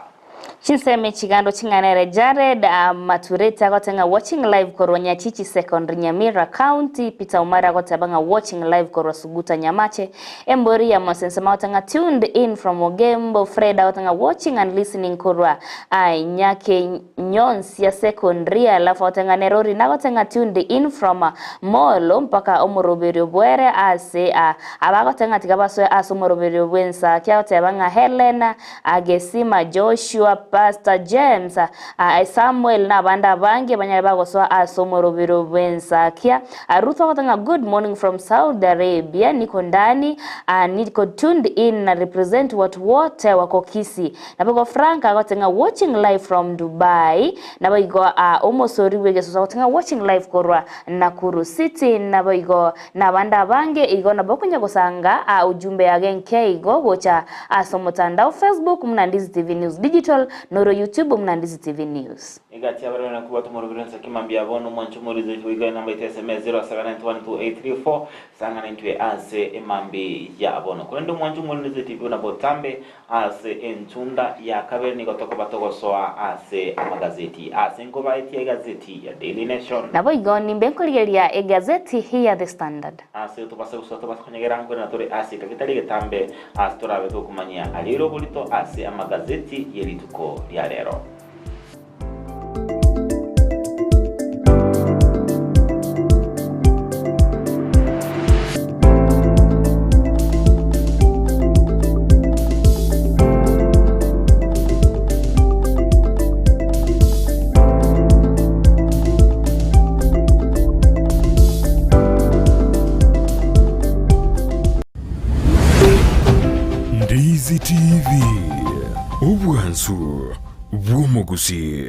Chinsemo echigando ching'ana ere Jared Matureti agote ng'a watching live korwa Nyachichi Secondary Nyamira County, Peter Omari agoteba ng'a watching live korwa Suguta Nyamache, Embori ya Mosensema agote ng'a tuned in from Ogembo, Fred agote ng'a watching and listening korwa Nyake Nyonsia Secondary, alafu agote ng'a nere Orina agote ng'a tuned in from Molo mpaka omoroberio bwere ase abagote ng'a tiga basoe ase omoroberio bw'ensaki agoteba ng'a Helen Agesima, Joshua, Pastor James, Samuel na abande abange banyare bagosoa ase omorobiro bw'ensakia. Ruth agoteba ng'a good morning from Saudi Arabia, niko ndani, niko tuned in na represent watu wote wako Kisii. Naboigo Frank agoteba ng'a watching live from Dubai. Naboigo omosori bw'egesusu agoteba ng'a watching live korwa Nakuru City. Naboigo Nabande abange igo nabo okonya gosanga aa ujumbe yage nke igo gocha ase omotandao Facebook muna Ndizi TV News Digital noro YouTube muna Ndizi TV News.
Egati y'abarwani nakwo batomorobire ensaki mambia bono omwanche omorize goika enamba yaito ya SMS 07912834 sang'ana intwe ase emambi ya bono. Korende omwanche omorize TV buna botambe Ase entunda ya kabere nigo tokoba togosoa ase amagazeti ase nkobaetia egazeti ya Daily Nation.
Naboigo nimbe nkorigereria egazeti ya The Standard.
Ase tobase gosoa tobase konyegera nkorenda tore ase eka getari egetambe ase torabe tokomanyia ariire oborito ase amagazeti ye rituko ria rero.
Ndizi TV, obwansu bw'omogusi.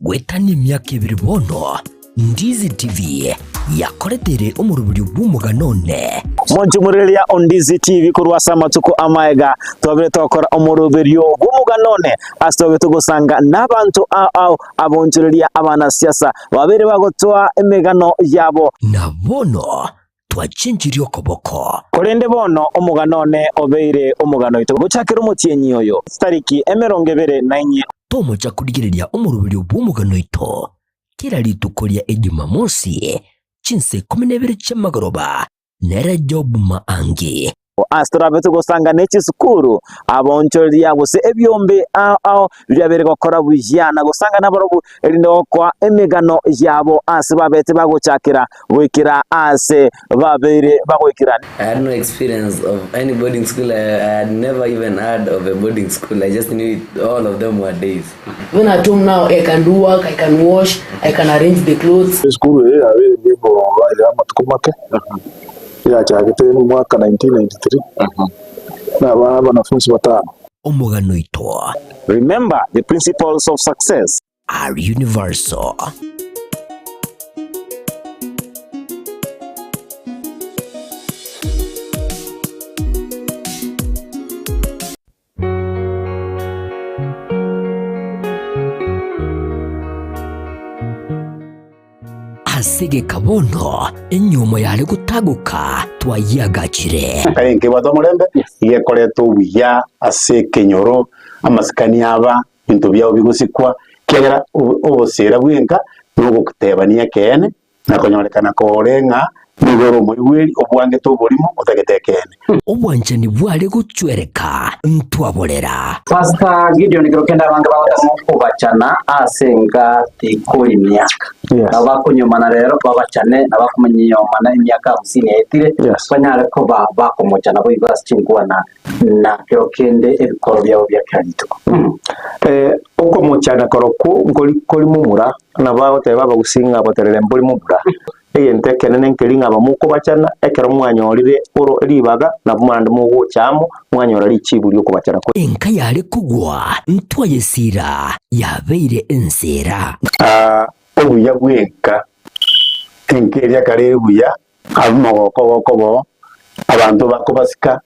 Goetania emiaka ebere bono, Ndizi TV yakoreteire omoroberio bw'omogano one.
Monchumureria o Ndizi TV korwa ase amatuko amaega, twabire togokora omoroberio bw'omogano one ase twabire togosanga nabanto ao ao abonchoreria abanasiasa babere bagotoa emegano yabo.
Na bono twachenchirie okoboko.
Korende bono omogano one obeire omogano oito gochakera omotienyi oyo, chitariki emerongo ebere na inye.
Tomocha korigereria omoroberio bw'omogano oito kera rituko ria Ejumamosi, chinsa ikomi na ibere chi'amagoroba, nere Job Maangi.
Ase torabe togosanga ne chisukuru, abaonchoreria gose ebiombe ao ao biria bire gokora buya na gosanga nabarobwo, erinde gokoa emegano yabo ase babete bagochakera goikera aase babeire bagoikera.
I had no experience of any boarding school. I, I had never even heard of a boarding school. I just knew it, all of them were days.
When at home now, I can do work, I can wash, I can arrange the clothes.
Esukuru eye yabeire nigo ere amatuko make, yachagete omwaka 1993 na abana abanafunsi batano.
Omogano oito.
Remember the principles of success.
Are universal. Ase egeka bono enyiomo yare gotagoka twayiagachire.
Kare nkebwate omorembe, igekoreta obuya ase ekenyoro, amasikani aba, ebinto biabo bigosikwa, ekiagera obosera bwenka nogotebania ekeene, na konyorekana kore ng'a nigo ore omoigweri obwangete oborimo otagete ekeene.
Obwanchani bware gochwereka ntwaborera.
Pastor Gideon kero kende abange bagotema okobachana ase enka tikori miaka. Nabo bakonyomana rero babachane na bakomonyomana emiaka hamsini yaetire banyare koba bakomochana boigo ase chinkwana na kero kende ebikoro biabo bia kera rituko.
Okomochana korokwo nkori kori momura, nabo agoteba abagusii ng'a boterere mbori momura. Egento ekenene nkeri ng'a abamokobachana, ekero mwanyorire oro ribaga, nabwo naende mogocha amo, mwanyora richibu ri'okobachana kwa.
Enka yare kogwa ntwayesiira yabeire enseera.
Obuya bw'enka, enka eria kare ere buya, ab'omogoko gokoba oo, abanto bakobasika,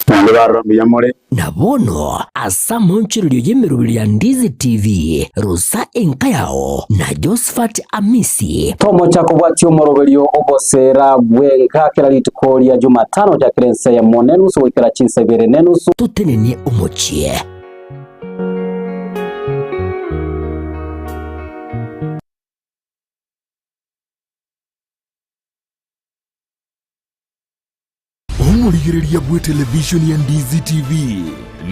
naende barora mbuya more.
Na bono ase amaonchorerio y'emeroberi ya Ndizi TV, rosa enka yao na Josephat Amisi.
Tomocha kobwatia omoroberio ogoseera bw'enka kera rituko ria Jumatano gochakera ensa eyemo nenusu goikera chinsa ibere nenusu.
Totenenie omochie.
Omorigereria bw'etelevishoni ya Ndizi TV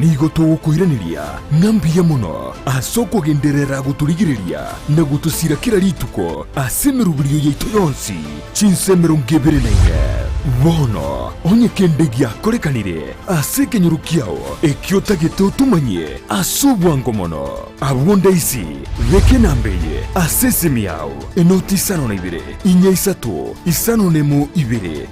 nigo togokoiraneria ng'a mbuya mono ase okogenderera gotorigereria na gotosira kera rituko ase emeroberio yaito yonsi chinsa 24. Bono onye kende giakorekanire ase ekenyoro kiao ekio otagete otomanyie ase obwango mono, abwo ndaisi beka enamba eye ase esimi yao enoti isano na ibere inya isato 51 2 3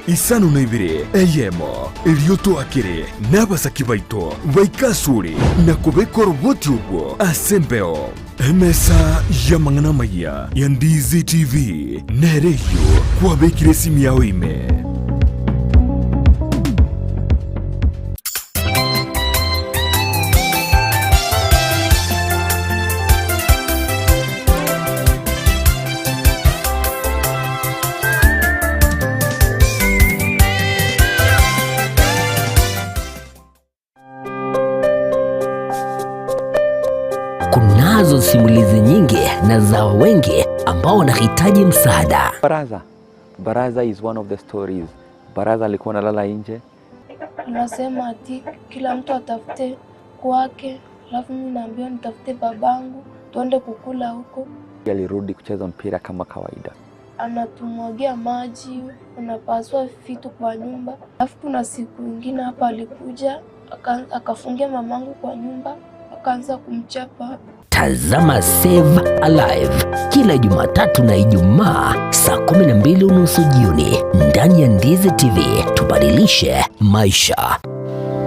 53 52 eyemo, erio toakere nabasaki baito baike asore na kobeka oroboti orwo ase embeo. Emesa y'amang'ana amayia ya Ndizi TV nere eyio kwabekire esimi yao ime.
Kunazo simulizi nyingi na za wengi ambao wanahitaji msaada.
Baraza. Baraza is one of the stories. Baraza alikuwa analala nje.
Anasema ati kila mtu atafute kwake, alafu mimi naambiwa nitafute babangu tuende kukula huko.
Alirudi kucheza mpira kama kawaida.
Anatumwagia maji, anapasua vitu kwa nyumba. Alafu kuna siku ingine hapa alikuja akafungia mamangu kwa nyumba akaanza kumchapa.
Tazama Save Alive kila Jumatatu na Ijumaa saa 12:30 jioni ndani ya Ndizi TV. Tubadilishe maisha.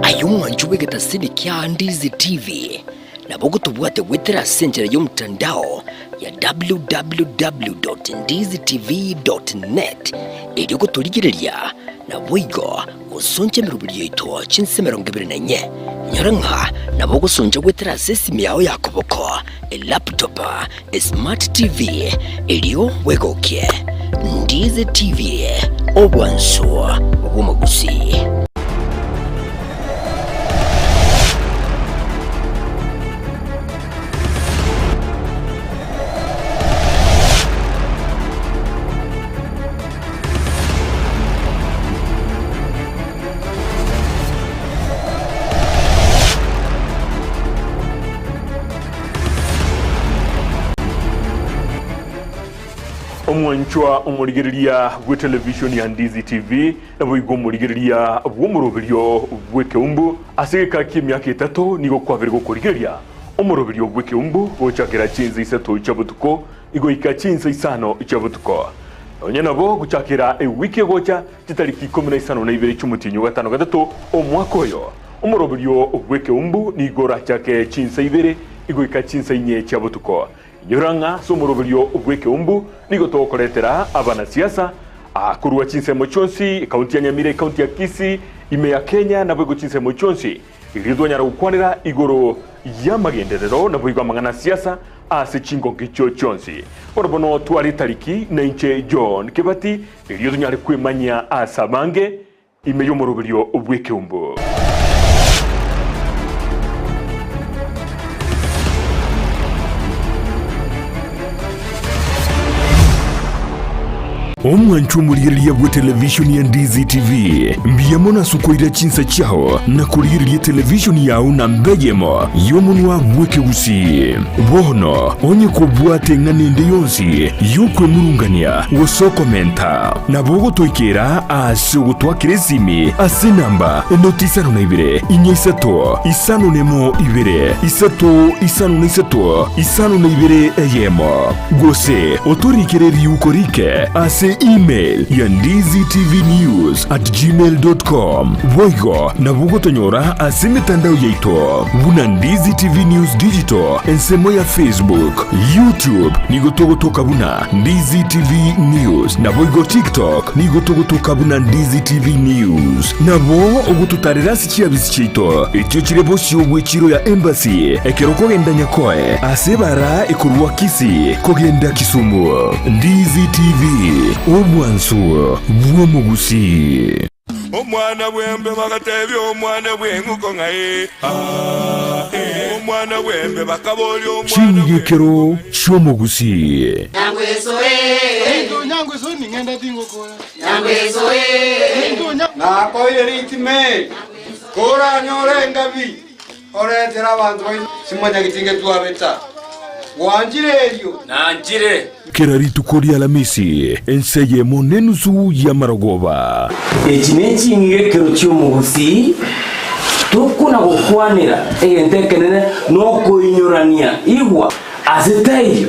Aye omwancho bw'egetasini kia Ndizi TV nabo gotobwate goetera ase enchera y'omotandao ya www.ndizitv.net erio gotorigereria naboigo gosoncha emeroberi yaito chinse 24. Inyora ng'a nabo ogosoncha goetera ase esimi yao ya koboko, elaptop, esmart TV, erio bwegokie. Ndizi TV, obwansu bw'omogusii.
Omwanchwa omorigereria bw'etelevishoni ya Ndizi TV, naboigo omorigereria bw'omoroberio bw'ekeumbu ase egeka ki'emiaka etato nigo kwabere gokorigereria omoroberio bw'ekeumbu gochakera chinsa isato chia botuko Igoika chinsa isano chia botuko. Nonya nabo gochakera ewiki egocha chitariki ikomi na isano na ibere chi'omotienyi o gatano gatato omwaka oyo, omoroberio bw'ekeumbu nigo orachake chinsa ibere igoika chinsa inye chia botuko. Inyora ng'a ase omoroberio bw'ekeumbu nigo togokoretera abanasiasa korwa chinsemo chionsi, ekaunti ya Nyamira, ekaunti ya Kisii, ime ya Kenya naboigo chinsemo chionsi. Erio twanyara gokwanera igoro y'amagenderero naboigo amang'ana a siasa ase chingongo echio chionsi. Bono bono tware etariki na inche John Kebati erio tonyare kwemanyia ase abange ime y'omoroberio bw'ekeumbu. Omwancho omorigereria bwe televishoni ya Ndizi TV, mbuya mono ase okoira chinsa chiao na korigereria televishoni yao namba eyemo y'omonwa bw'ekegusii. Bono onye kobwate eng'ana ende yonsi y'okwemurungania gose okomenta, nabo ogotoikera ase ogotwakera esimi ase enamba enoti 52 4 5 1 2 3 5 3 52 1, gose otorikere riuko rike ase email ya ndizitvnews@gmail.com. Boigo nabo ogotonyora ase emetandao yaito buna Ndizi TV News Digital ensemo ya Facebook, YouTube nigo togotoka buna Ndizi TV News, naboigo TikTok nigo togotoka buna Ndizi TV News. Nabo ogototarera ase chiabisi chiaito echio chire bosio bw'echiro ya Embassy ekero okogenda Nyakoe ase ebara ekorwa Kisii kogenda Kisumu. Ndizi TV, obwansu bw'omogusii.
Omwana bw'embe bagatebia omwana bw'eng'uko ng'a ee, aa, ee. Omwana bw'embe bakaboria omwana
Ching'igekero chi'omogusii.
Nakoire ritime, koranyore engabi, oretere abanto baino simanyageti ngetwabeta. Gwanchire erio?
Nanchire. Kera rituko ri'Alamisi, ense eyemo nenusu y'amarogoba.
Echi neching'igekero chi'omogusii, tokona gokwanera egento ekenene nokoinyorania igwa ase taiyo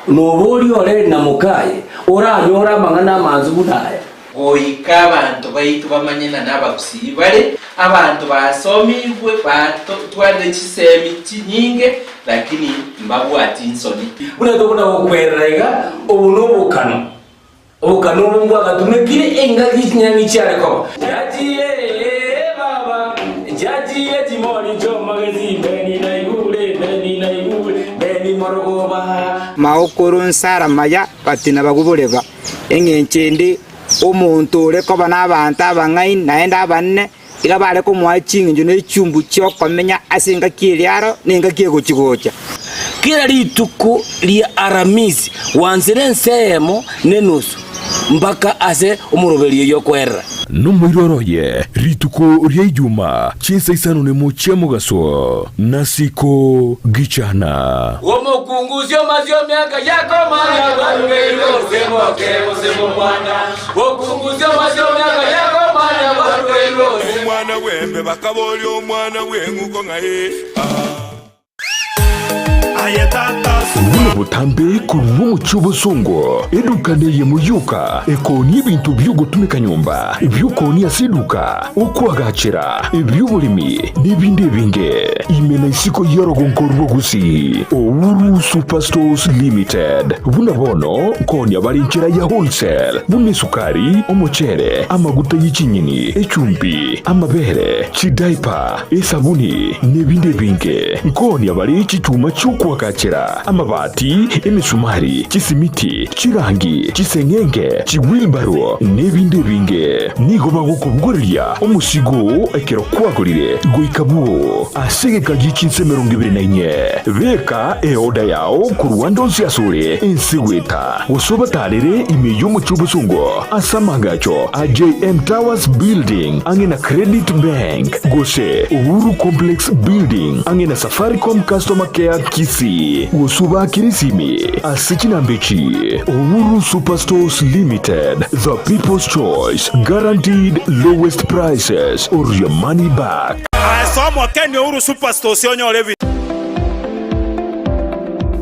noboria ore na mokaye oranyore amang'ana amansu buna aya.
Goika abanto baito bamanye ng'a nabagusii bare, abanto basomigwe, batwarire chisemi chinyinge, lakini mbabwati nsoni.
Buna tokona gokwerera iga, obo nobokano, obokano obo mbwagatumekire engaki chinyang'i chiare koba. Chiachire ee baba, chiachire chimori chi'omogesi, Beni naigure, Beni naigure, Beni morogoba.
Maokoro nsara maya batina baguboreba. Engencho ende, omonto ore koba nabaanto abang'aini naende abanene, iga bare komoa ching'encho ne chumbu chi'okomenya ase engaki eria aro na engaki egochi-gocha.
Kera rituko ria Aramisi gwansire ense eyemo nenusu mpaka ase omoroberio y'okwerera.
Nomoiroro oye rituko ria Ijuma chinsa isano nemo chia mogaso, nasiko gichana.
Omokungu osio miaka yakomanya barugeirwe gose moke gose momwana. Omokungu osio miaka yakomanya barugeirwe gose.
Omwana bw'embe bakaboria omwana bw'eng'uko ng'a ee, aa.
Buna botambe korwa omochie obosongo, eduka neyemo yoka ekoonia ebinto bi'ogotumeka nyomba, ebi'okoonia ase eduka, okoagachera, ebi'oboremi, na ebinde ebinge. Ime na isiko y'orogonko rwa Gusii, Uhuru Superstores Limited. Buna bono nkoonia bare enchera ya wholesale, buna esukari, omochere, amaguta ye chinyeni, echumbi, amabere, chidaipa, esabuni, na ebinde ebinge. Nkoonia bare chichuma chi'okoagachera, amabati, emesumari, chisimiti, chirangi, chiseng'enge, chiwheelbarrow, na ebinde ebinge. Nigo bagokobogoreria omosigo oo ekero kwagorire goika bwoo ase egeka gie chinsa 24. Beka eoda yao korwa ande onsi asore ense goeta, gose obatarere ime y'omochie obosongo ase amaagacho a JM Towers Building ang'e na Credit Bank, gose Uhuru Complex Building ang'e na Safaricom Customer Care Kisii, gose obaakere esimi ase chinamba echi, Uhuru Superstores Limited, the people's choice, guaranteed lowest prices or your money back.
Ase omokeni Uhuru Superstores onyore ebi.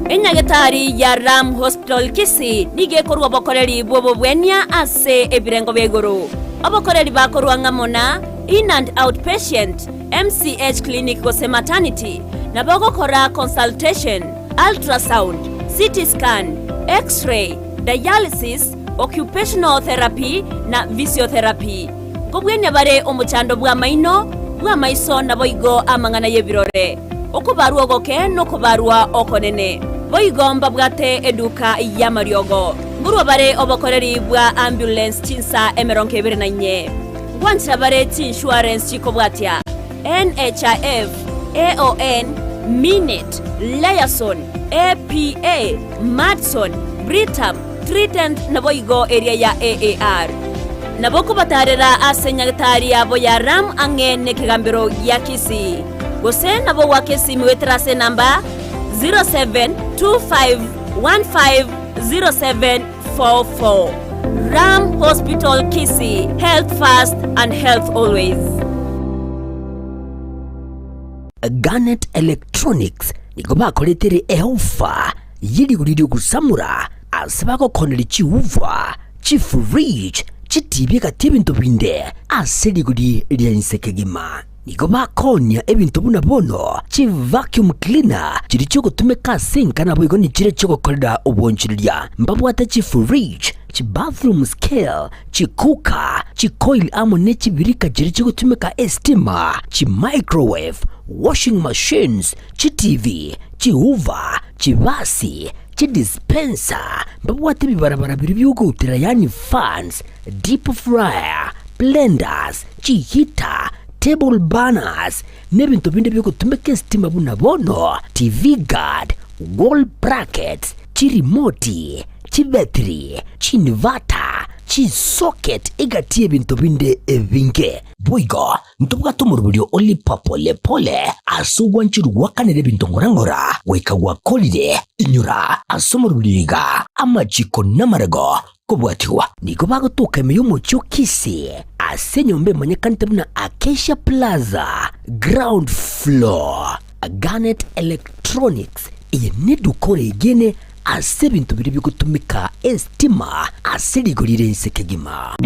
Enyagetari ya Ram Hospital Kisii nigo ekorwa obokoreri bw'obobwenia ase ebirengo bia igoro. Obokoreri bakorwa ng'amo na In and Out Patient, MCH Clinic gose Maternity, nabo ogokora consultation, ultrasound, CT scan, X-ray, dialysis, occupational therapy na physiotherapy. Nkobwenia bare omochando bw'amaino, bw'amaiso naboigo amang'ana y'ebirore, okobarwa ogoke nokobarwa okonene. Boigo mbabwate eduka y'amariogo. Nkorwa bare obokoreri bwa ambulance chinsa 24. Ngwanchera bare chiinsurance chikobwatia NHIF, AON, Minet, Liaison, APA, Madison, Britam, Trident naboigo eria ya AAR. Nabo okobatarera ase nyagetari yabo ya Ram ang'e nekegambero gia Kisii. Gose nabo goaka esimi goetera ase enamba 0725150744. Ram Hospital Kisii, health first and health always.
Garnet Electronics nigo bakoretere eofa ye rigori ri'ogosamora ase bagokoneria chiuva, chifridge, chitibi egati ebinto binde ase rigori ria inse kegima. Nigo bakoonia ebinto buna bono chivacuum cleaner chiria chiogotumeka ase enka naboigo nichiria chiogokorera obonchoreria. Mbabwate chifridge, chibathroom scale, chicooker, chicoil amo ne chibirika chiria chigotumeka estima, chimicrowave, washing machines, chitivi, chihoover, chibasi, chidispenser, mbabwate ebibarabara biria biogoutera yaani fans, deep fryer, blenders, chiheater, table burners, na ebinto binde biogotumeka estima buna bono TV guard, wall brackets, chirimoti, chibetiri, chiinverter, chisocket egati y'ebinto binde ebinge. Boigo ntobwate omoroberio o lipa pole pole ase ogwancherwa gwakanera ebinto ng'ora ng'ora goika gwakorire. Inyora ase omoroberio iga amachiko namarego kobwatigwa. Nigo bagotoka ime y'omochie o Kisii ase enyomba emanyekanete buna Acacia Plaza, ground floor. Garnet Electronics, eye neduka oregene ase ebinto biria bigotumeka estima ase rigori rire inse kegima.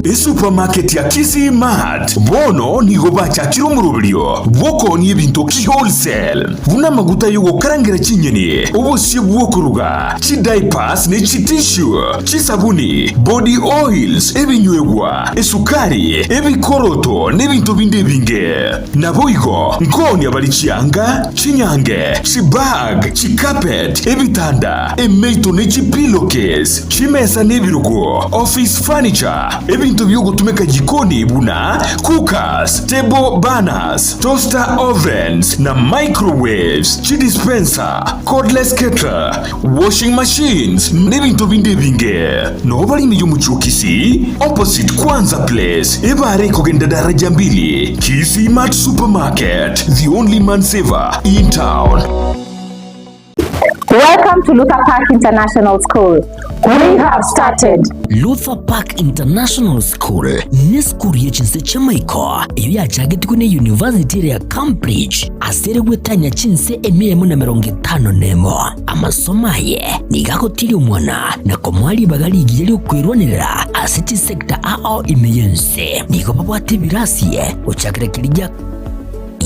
Esupermarket ya Kisii Mart bono nigo bachakire omoroberio bw'okoonia ebinto ki-wholesale, buna amaguta y'ogokarangera chinyeni, obosie bw'okoruga, chidiapers ne chitissue, chisabuni, body oils, ebinywegwa, esukari, ebikoroto na ebinto binde ebinge. Naboigo nkoonia bare chianga, chinyange, chibag, chicarpet, ebitanda, emeito ne chipillowcase, chimesa na ebirogo, office furniture, ebinto bi'ogotumeka jikoni buna cookers, table burners, toaster ovens na microwaves, chidispenser, cordless kettle, washing machines, n'ebinto binde ebinge. Noo bare ime y'omochie o Kisii, opposite Kwanza Place, ebaare ekogenda daraja mbili, Kisii Mart Supermarket, the only man saver in town.
Welcome to Luther Park International School. We have started.
Luther Park International School nesukuru ye chinse chi'amaiko eyio yachagetigwe ne University ere ya Cambridge ase ere gwetania chinse emia emo na emerongo 51. Amasomo aye nigo agotiria omwana na komoa ribaga rigiya ri'okwerwanerera ase chisecta ao ime y'ense. Nigo babwate ebirasi gochakera keria gia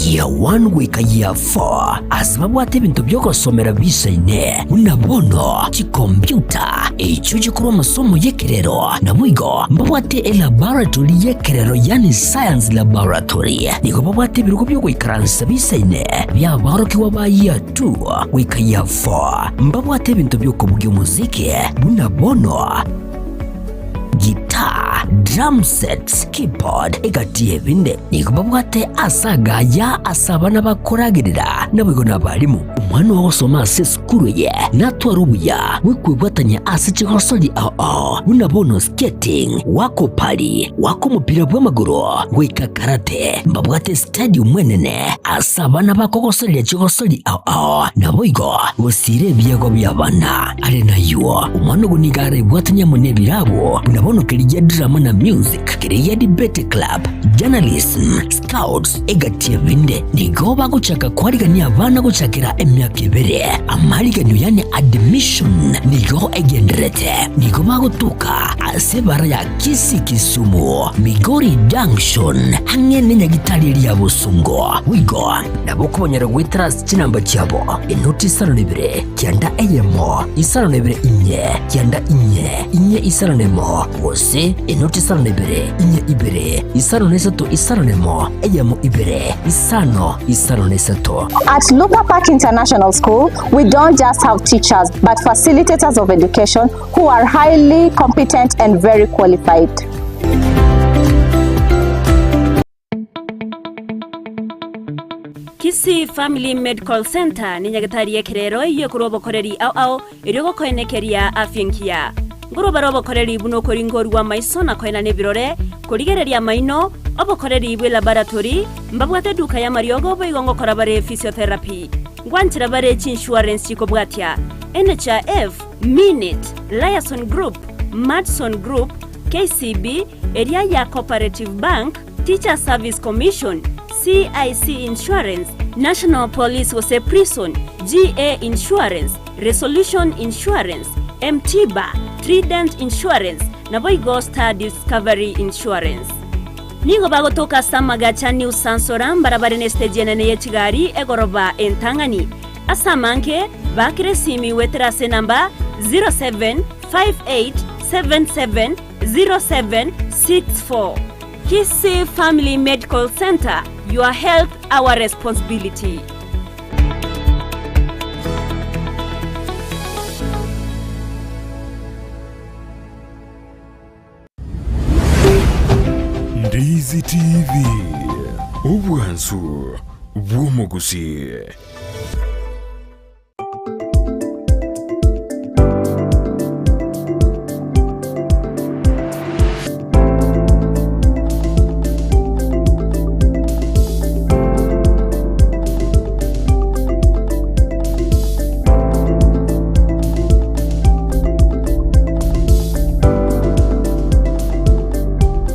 Year 1 goika Year 4 ase babwate ebinto bi'ogosomera bisaine buna bono chikompiuta echio chikorwa amasomo y'ekerero naboigo mbabwate elaboratory y'ekerero yaani science laboratory. Nigo babwate ebirogo bi'ogoikaransa bisaine bi'aborokigwa ba Year 2 goika Year 4. Mbabwate ebinto bi'okobugia omosiki buna bono guitar, drum sets, keyboard, egati y'ebinde. Nigo babwate ase agaya ase abana bakoragerera, naboigo nabarimu. Omwana ogosoma ase esukuru eye natware obuya bw'okwebwatania ase chigosori ao ao buna bono skating, goaka opari, goaka omopira bw'amagoro, goika karate. Mbabwate estadium enene ase abana bakogosoreria chigosori ao ao, naboigo gosiira ebiegwa bi'abana. Are nayio, omwana ogo nigo arebwatanie amo nebirabo buna bono keria drama na music, keria debate club, journalism, scouts, egati ebinde. Nigo bagochaka kwarigania abana gochakera emiaka ebere. Amariganio yani admission nigo egendererete. Nigo bagotoka ase ebara ya Kisii Kisumu, Migori Junction, ang'e nenyagitari eria ya Bosongo. Boigo nabo okobanyora goetera ase chinamba chiabo, enoti isano na ibere, kianda eyemo, isano na ibere inye, kianda inye, inye isano na emo, gose enoti isano na ibere, inye ibere, isano na isato isano na emo, eyemo ibere, isano, isano na isato.
At Luther Park International School, we don't just have teachers, but facilitators of education who are highly competent and very qualified.
Kisii. Kisii Family Medical Centre nenyagetari y'ekerero eyio ekorwa obokoreri ao ao erio gokoenekeria afya engiya. Nkorwa bare obokoreri buna okoringorwa amaiso na koenana ebirore, korigereria amaino, obokoreri bwe laboratory, mbabwate eduka y'amariogo boigo ngokora bare physiotherapy. Ngwanchera bare chiinsurance chikobwatia, NHIF, Minit, Liason Group, Madison Group, KCB, eria ya Cooperative Bank, Teachers Service Commission, CIC Insurance, National Police gose Prison, GA Insurance, Resolution Insurance, M-Tiba, Trident Insurance, naboigo Star Discovery Insurance. Nigo bagotoka ase amagacha New Sansora mbarabare nesiteji enene ye chigari egoroba entang'ani. Ase amange, baakera esimi goetera ase enamba 0758770764. Kisii Family Medical Centre, your health our responsibility.
Ndizi TV, obwansu bw'omogusii.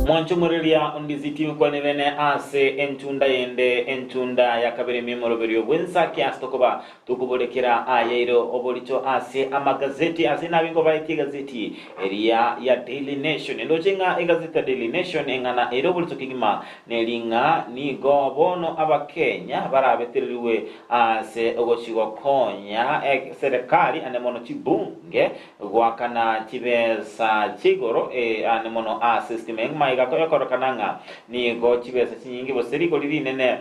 Mwanchomoreria ondiziti nkwanirene ase entunda yende, entunda ya kabere ememoroberio bw'ensake ase tokoba Tokoborekera ayaire oborito ase amagazeti ase nabe nkobaetie egazeti eria ya Daily Nation. Ndoche ng'a egazeti ya Daily Nation eng'ana ere oborito kegima neri ng'a nigo bono Abakenya barabetererigwe ase ogochi gokonya eserekari ande mono chibunge Goakana chibesa chi'igoro, ee, aane mono ase esitima engima egakorokana ng'a nigo chibesa chinyinge gose rigori rinene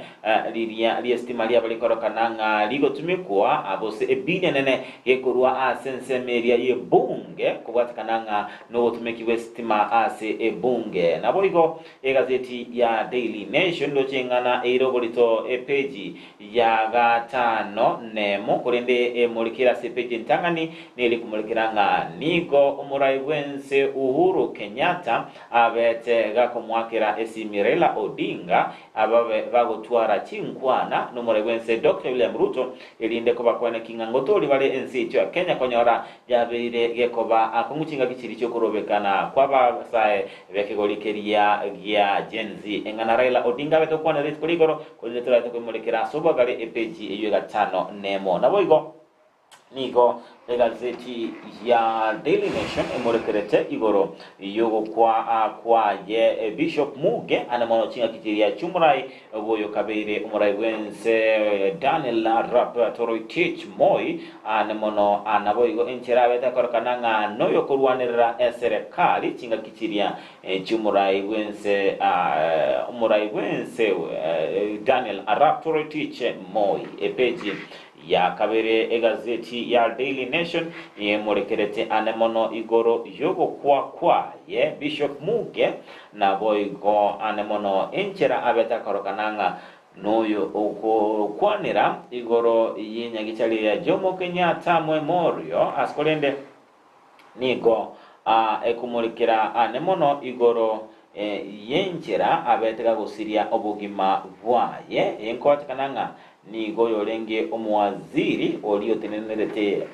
riria ri'esitima riaba rikorokana ng'a rigotumekwa, gose ebini enene gekorwa ase ensemo eria y'ebunge kobwatekana ng'a nobotumeki bw'esitima ase ebunge. Naboigo egazeti ya Daily Nation ndoche ing'ana eire oborito epeji ya gatano nemo, korende emorekere ase epeji entang'ani neri komorekera ng'a nigo omorai bw'ense Uhuru Kenyatta abete gakomoakera esimi Raila Odinga ababe bagotwara chinkwana nomorai bw'ense Doctor William Ruto erinde kobakwaneki ng'a ngotori bare ense yaito ya Kenya konyora yabeire gekoba akong'u chingaki chiria chiokorobekana kw'abasae b'ekegori keria gia Gen Z. Eng'ana Raila Odinga abete gokwanera rituko rigoro Korende torarete koimorekera ase obwagare epeji eyio egatano nemo. Naboigo nigo egazeti ya Daily Nation emorekerete igoro y'ogokwa kwaye Bishop Muge ande mono chingaki chiria chi'omorai bw'oyo kabeire omorai bw'ense Daniel Arap Toroitich Moi ande mono naboigo enchera abete akorekana ng'a noyokorwanerera eserekari chingaki chiria Chi'omorai bw'ense Omorai bw'ense Daniel Arap Toroitich Moi. Epeji ya kabere egazeti ya Daily Nation niemorekerete ane mono igoro y'ogokwa kwaye Bishop Muge naboigo ane mono enchera abete akarokana ng'a noyo okokwanera igoro y'enyagichari ya Jomo Kenyatta Memorial ase korende Nigo ekomorikera ane mono igoro y'enchera abete gagosiria obogima bwaye. Enkobatekana ng'a nigo oyorenge omowaziri oria otenenerete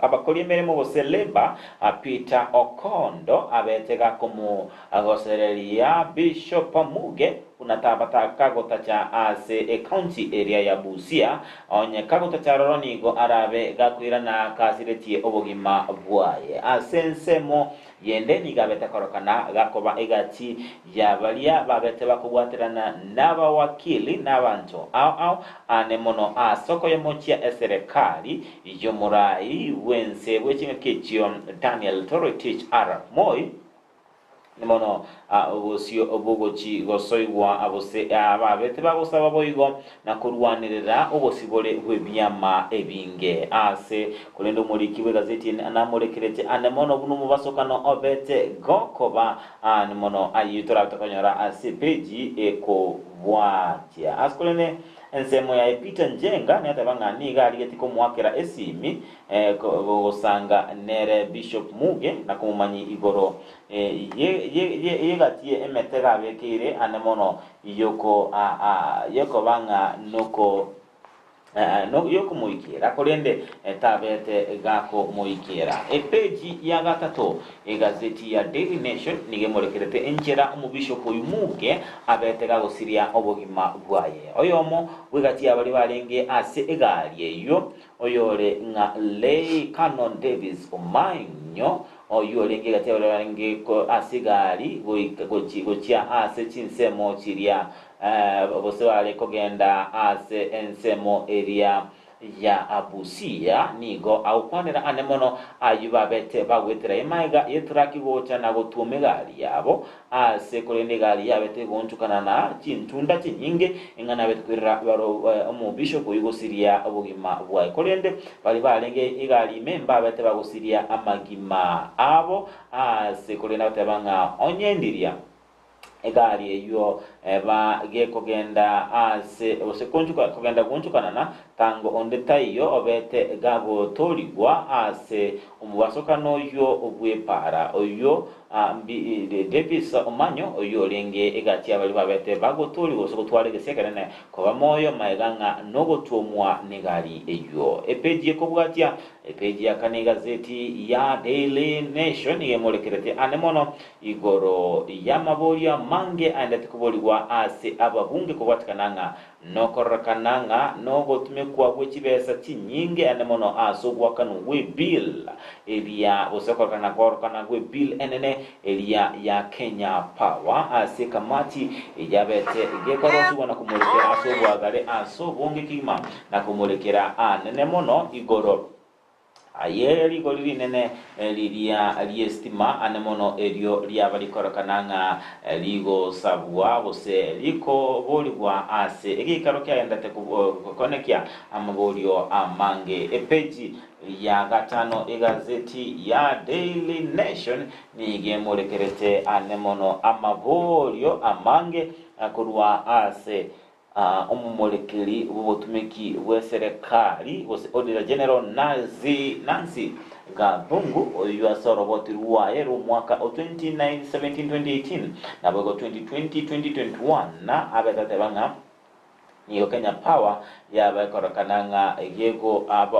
abakori emeremo gose Labour, Peter Okondo abete gakomogosereria Bishop Muge Buna tabata kagotacha ase ecounty eria ya Busia, onye kagotacha aroro nigo arabe gakoirana kasiretie obogima bwaye. Ase ensemo yende nigo abete korokana gakoba egati ya baria babete bakobwaterana nabawakili nabanto ao ao ane mono ase okoyemochia eserekari y'omorai bw'ense bw'echingaki echio Daniel Toroitich arap Moi. Bono obosio bogochi gosoigwa gose ababe tibagosaba boigo na korwanerera obosibore bw'ebiama ebinge. Ase korende omoriki bw'egazeti namorekerete ande mono buna omobasokano obete gokoba aane mono ayio torabe tokonyora ase epeji ekobwatia. Ase korende. Ensemo yaye Peter Njenga neteba ng'a nigo arigetie komoakera esimi gosanga nere Bishop Muge na komomanyi igoro y'egati y'emetego abekeire ane mono yokoba ng'a noko yokomoikera, korende tabete gakomoikera. Epeji ya gatato egazeti ya Daily Nation nigo emorekerete enchera omobishop oyio Muge abete gagosiria obogima bwaye. Oyomo bw'egati y'abaria barenge ase egari eyio, oyore ng'a Leigh Canon Davis Omanyo, oyio orenge egati y'abaria barenge ase egari goika gochia ase chinsemo chiria Gose bare kogenda ase ensemo eria ya Busia, nigo agokwanera ane mono ayio babete bagoetera emaega y'etraki gocha na gotuoma egari yabo ase korende egari yabete egoonchokana na chintunda chinyinge ing'ana abete koirera omobishop oyio gosiria obogima bwaye. Korende baria barenge egari ime mbabete bagosiria amagima abo ase korende agoteba ng'a onye ndiria Egari eyio eba gekogenda aase gose konchuka kogenda gonchukanana, tango onde taiyo obete gagotoorigwa ase omobasokano oyio bw'epaara. Oyio Davis Omanyo, oyio orenge egati y'abaria babete bagotoorigwa gose gotwara egesia ekenene koba moyo magega ng'a nogotwomwa negari eyio. Epeji ekobwatia epeji ya kane egazeti ya Daily Nation nigo emorekerete ane mono Igoro y'amaborio amange aendete koborigwa ase ababunge kobwatikana ng'a nokororekana ng'a nogotumekwa gwe chibesa chinyinge ande mono ase ogoakanwa gwe bill eria gose okororekana kworokana gwe bill enene eria ya Kenya Power ase ekamati eyabete gekorosigwa na komorekera ase obwagare ase obonge kegima na komorekera anene mono igoro Aye rigori rinene riria ri'esitima ane mono erio riaba rikorekana ng'a rigosabwa gose rikoborigwa ase egeikaro kiagendete konekia amaborio amange. Epeji ya gatano egazeti ya Daily Nation nigo emorekerete ane mono amaborio amange korwa ase Omomorekeri bw'obotumeki bw'eserekari gose Auditor General Nazi Nancy Gathungu oyio ase oroboti rwaye rw'omwaka o 2017-2018 naboigo 2020-2021 abete ateba ng'a nigo Kenya Power yaba ekororekana ng'a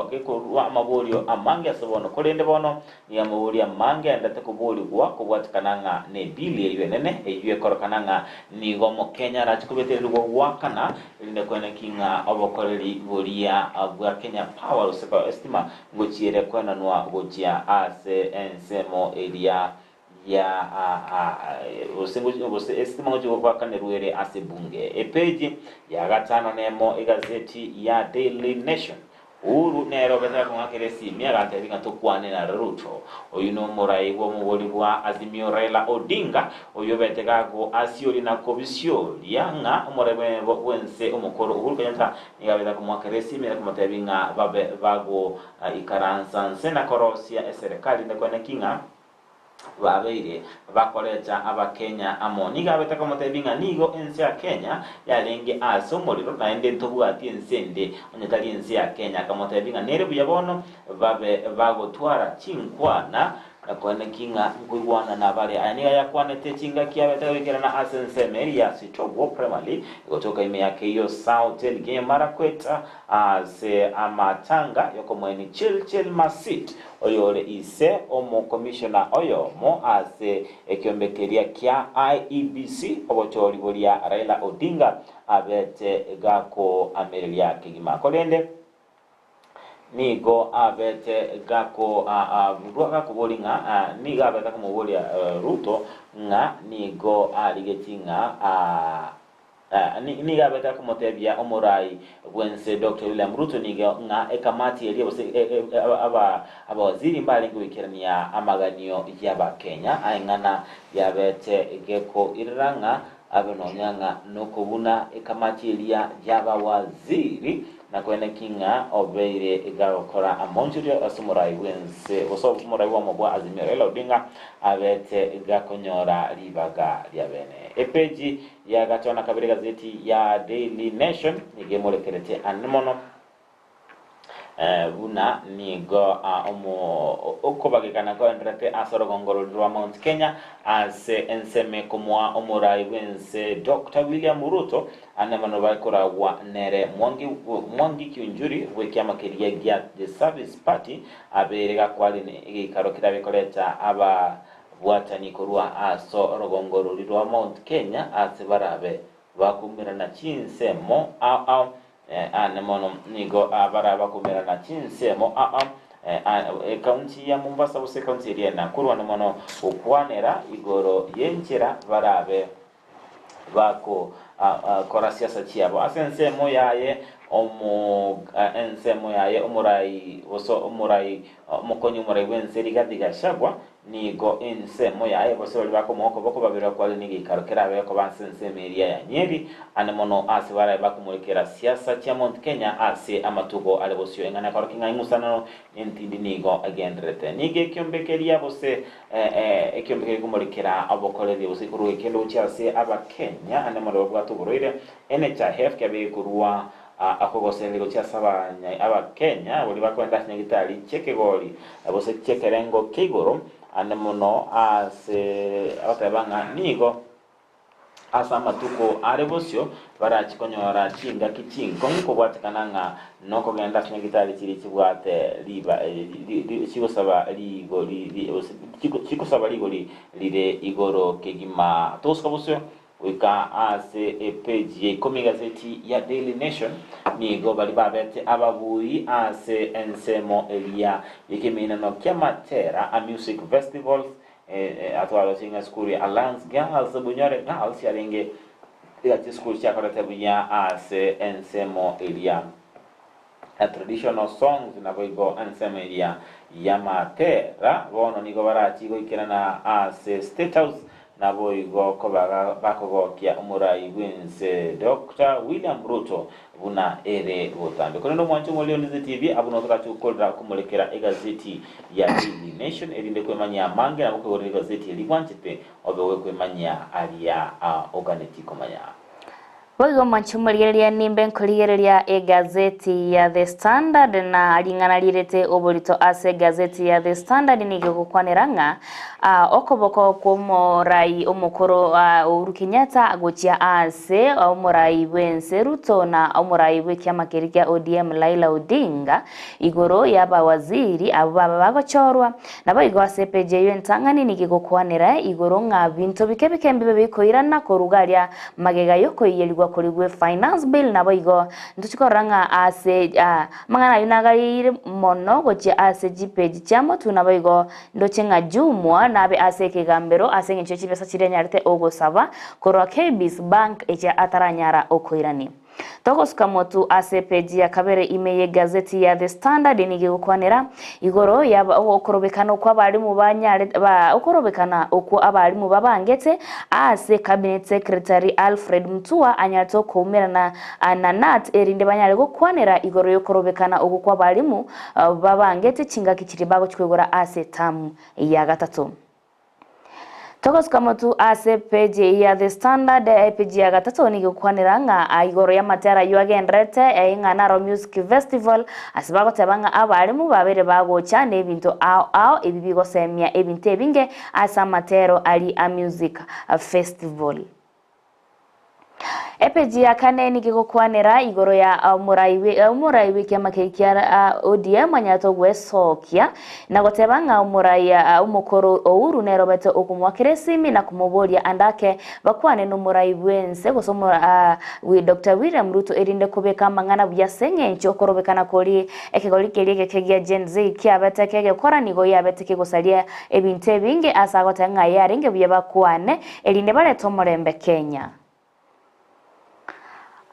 gekorua amaborio amange ase bono korende bono Nigo amaborio amange aendete koborigwa kobwatekana ng'a nebili eyio enene, eyio ekorokana ng'a nigo Omokenya arache kobetererigwa goakana, erinde koeneki ng'a obokoreri boria bwa Kenya Power gose esitima ngochiere koenanwa gochia ase ensemo eria ya gose gose esitima ngochia goakanerwa ere ase ebunge. Epeji ya gatano nemo egazeti ya Daily Nation. Uhuru nere obete akong'akera esimi agantebia ng'a tokwane na Ruto. Oyio nomorai bw'omobori bwa Azimio Raila Odinga, oyio obete gagoasioria na kobisioria ng'a omorai bwense omokoro Uhuru Kenyatta nigo abete akomoakera esimi na komotebia ng'a babe bagoikaransa nse na korosia eserekari ende koeneki ng'a babeire bakoreta Abakenya amo. Nigo abete komotebia ng'a nigo ense ya Kenya yarenge ase omorero naende ntobwati ense ende onye tari ense ya Kenya. Akamotebia ng'a nere buya bono babe bagotwara chinkwana na koeneki ng'a nkoigwana nabare. Aya nigo ayakwanete chingaki abete goikerana ase ensemo eria ya Sitogwo Primary egotoka ime ya Keiyo South Elgeyo Marakwet ase amatanga yokomoeni Chilchil Masit oyore ise omokomishona oyomo ase ekiombe keria kia IEBC, obochori boria Raila Odinga abete gakoamereria kegima. Korende nigo abete gakoboria ng'a nigo abete akomoboria Ruto ng'a nigo arigetie ng'a Nigo abete akomotebia omorai bw'ense Doctor William Ruto nigo ng'a ekamati eria gose abawaziri mbarenge goikerania amaganio y'Abakenya aeng'ana yabete gekoirera ng'a abe nonya ng'a nokobuna ekamati eria y'abawaziri. Na koeneki ng'a obeire gagokora amaonchorio ase omorai bw'ense, gose omorai bw'omo bwa Azimio Raila Odinga abete gakonyora ribaga ria bene. Epeji ya gatano na kabere egazeti ya Daily Nation nigo emorekerete anene mono buna nigo okobagekana koenderete ase orogongo roria rwa Mount Kenya ase ensemo ekomoa omorai bw'ense Doctor William Ruto Ande mono bare koragwa nere Mwangi, Mwangi Kiunjuri bw'ekiama keria gia The Service Party abeire gakwarine egeikaro kerabe koreta ababwatani korwa ase orogongo roria rwa Mount Kenya ase barabe bakumerana chinsemo ao ao Ande mono nigo barabe bakumerana chinsemo ao ao Ekaunti ya Mombasa gose ekaunti eria ya Nakuru ande mono gokwanera igoro y'enchera barabe Bagokora siasa chiabo ase ensemo yaye omo ensemo yaye omorai gose omorai omokonyi omorai bw'ense Rigathi Gachagua nigo ensemo yaye gose baria bakomoa okoboko babere bakware negeikaro kerabe koba ase ensemo eria ya Nyeri ande mono ase barabe bakomorekera siasa chia Mount Kenya ase amatuko are bosio eng'ana ekorokia ng'a ing'usanano entindi nigo egendererete. Nigo ekiombe keria gose Ekiombe keria gekomorekera obokoreri gose korwa ekende gochia ase Abakenya ande more babwate oborwaire, NHIF, kiabe gekorua okogosereria gochia ase Abakenya baria bakoenda ase nyagitari chi'ekegori gose chi'ekerengo kia igoro ande mono ase agoteba ng'a nigo Ase amatuko are bosio barachi konyora chingaki chinkong'u kobwatekana ng'a nokogenda ase nyagitari chiria chibwate riba chigosaba rigori chikosaba rigori rire igoro kegima. Togosuka bosio goika ase epeji ya ikomi egazeti ya Daily Nation nigo baria babete ababui ase ensemo eria y'ekeminano ki'amatera a music festivals Atwarwa ng'a esukuru ya Alliance Girls, Bunyore Girls yarenge iga chisukuru chiakorete buya ase ensemo eria ya traditional songs naboigo ensemo eria y'amatera. Bono nigo barachi goikerana ase State House naboigo koba bakogokia omorai bw'ense Doctor William Ruto Buna ere botambe. Korende omwanche omoriri o Ndizi TV abwo noo torache gokorera okomorekera egazeti ya Daily Nation erinde kwemanyia amange nabo okoigorera egazeti eria bwanchete obe ogokwemanyia aria oganetie komanya.
Boigo omwanche omorigereria nimbe nkorigereria egazeti ya The Standard na ring'ana rirete oborito ase egazeti ya The Standard nigo egokwanera ng'a okoboko kw'omorai omokoro Uhuru Kenyatta gochia ase Ase omorai bw'ense Ruto na omorai bw'ekiama keria kia ODM Raila Odinga igoro y'abawaziri abwo baba bagochorwa. Naboigo ase epeji eyio entang'ani nigo egokwanera igoro ng'a binto bike bike mbibe bikoirana koruga aria magega y'okoiyerigwa koria gwe Finance Bill naboigo ntochi korora ng'a ase amang'ana ayio nagareire mono gochia ase chipeji chia motwe naboigo Ndoche ng'a Jumwa nabe ase ekegambero ase engencho ye chibesa chiria anyarete ogosaba korwa KBC Bank echia ataranyara okoirania. Togosuka motu ase epeji ya kabere ime y'egazeti ya The Standard nigo egokwanera igoro ya okorobekana okwo abalimu banyare ba okorobekana okwo abalimu babangete ase Cabinet Secretary Alfred Mutua anyarete okoumerana na Knut erinde banyare gokwanera igoro y'okorobekana okwo kw'abalimu Babangete chingaki chiria bagochia koigora ase etamu ya gatato. Togosuka motu ase epeji ya The Standard, epeji ya gatato nigo egokwanera ng'a igoro y'amatera ayio agendererete ng'a naro Music Festival ase bagoteba ng'a abarimu babeire bagocha n'ebinto ao ao ebi bigosemia ebinto ebinge ase amatero aria a Music Festival. Epeji ya kane nigo egokwanera igoro ya omorai omorai bw'ekiama keria kia ODM anyarete ogwesokia na goteba ng'a omorai omokoro Uhuru nere obete okomoakera esimi na komoboria ande ake bakwane nomorai bw'ense gose Doctor William Ruto erinde kobeka amang'ana buya ase eng'encho okorobekana koria ekegori keria egeke gia Gen Z kiabete kegekora nigo yabete kegosaria ebinto ebinge ase agoteba ng'a yarenge buya bakwane erinde barete omorembe Kenya.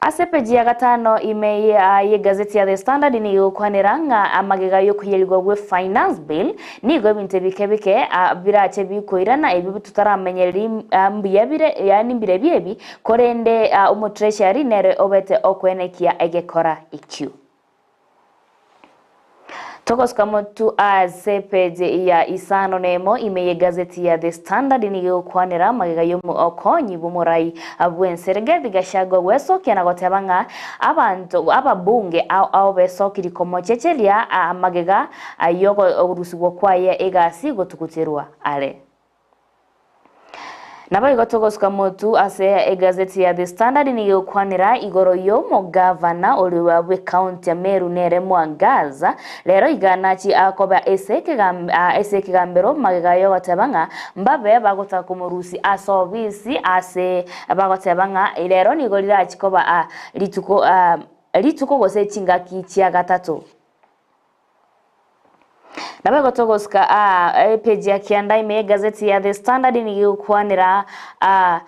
Ase epeji ya gatano ime y'egazeti ya The Standard nigo egokwanera ng'a amagega y'okoiyerigwa gwe Finance Bill nigo ebinto ebike bike birache bikoirana ebio totaramenyereri mbuya bire yaani mbirebi ebi korende omotreasury nere obete okoenekia egekora ekio. Togosuka motu ase page ya isano nemo ime y'egazeti ya The Standard nigo egokwanera magega y'omokonyi bw'omorai bw'ense Rigathi Gachagua gwesokia na goteba ng'a abanto ababunge ao ao besokiri komochecheria magega y'okorusigwa kwaye egasi gotuguterwa are. Naboigo togosuka motu ase egazeti ya The Standard nigo egokwanera igoro y'omogavana oria bw'ecounty ya Meru nere Mwangaza rero iga nachi akoba ase ase ekegambero magega yogoteba ng'a mbabe bagotaka komorusia ase obisi ase bagoteba ng'a rero nigo rirachi koba rituko rituko gose chingaki chia gatato. Naboigo togosuka aa epeji ya kianda ime y'egazeti ya The Standard nigo egokwanera aa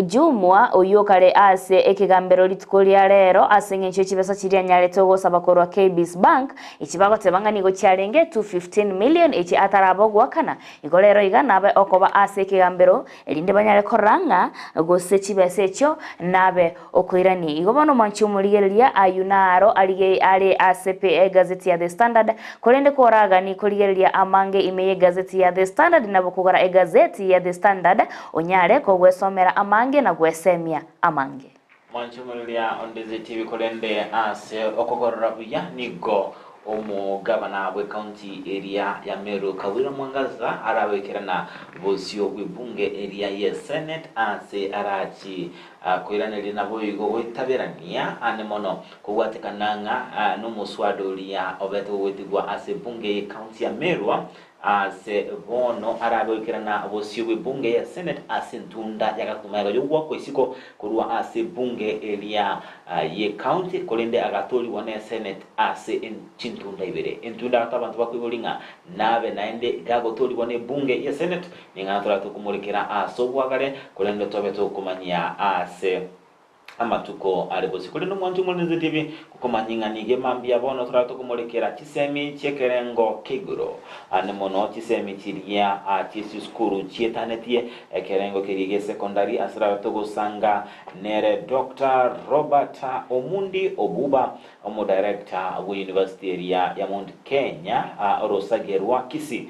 Jumwa oyio kare ase ekegambero rituko ria rero ase eng'encho y'chibesa chiria anyarete ogosaba korwa KBC Bank echi bagoteba ng'a nigo chiarenge 215 million echi ataraba ogoakana igo rero iga nabe okoba ase ekegambero erinde banyare korora ng'a gose chibesa echio nabe okoirania. Igo bono mwanche omorigereria ayio naro arige are ase pe egazeti ya The Standard, korende koragani korigereria amange ime y'egazeti ya The Standard nabo kogora egazeti ya The Standard onyare kogwesomera amange na gwesemia amange.
Mwanche omorigereria onde TV korende ase okogorora buya nigo Omogabana bw'ecounty eria ya Meru Kawira Mwangaza aragoikerana bosio bw'ebunge eria ye Senate ase arachi koiraneria naboigo goitaberania ane mono kobwatekana ng'a nomoswada oria obete gogoetigwa ase ebunge y'ecounty ya Meru Ase bono arabe goikerana bosio bw'ebunge ya Senate ase entunda ya gatato magega y'ogoakwa isiko korwa ase ebunge eria ye county korende agatorigwa ne Senate ase chintunda ibere. Entunda gatato abanto bakoiboria ng'a nabe naende gagotorigwa n'ebunge ya Senate ning'ana torabe tokomorekera ase obwagare korende tobe tokomanyia ase amatuko are bosio. Korende omwancho omorenzeti ebi, gokomanya ng'a nigo emambia bono torabe tokomorekera chisemi chi'ekerengo kia igoro, ande mono chisemi chiria chi'echisukuru chietanetie ekerengo keria gi'esecondary ase torabe togosanga nere Doctor Robert Omundi Obuba, omodirector bw'euniversity eria ya Mount Kenya orosage rwa Kisii.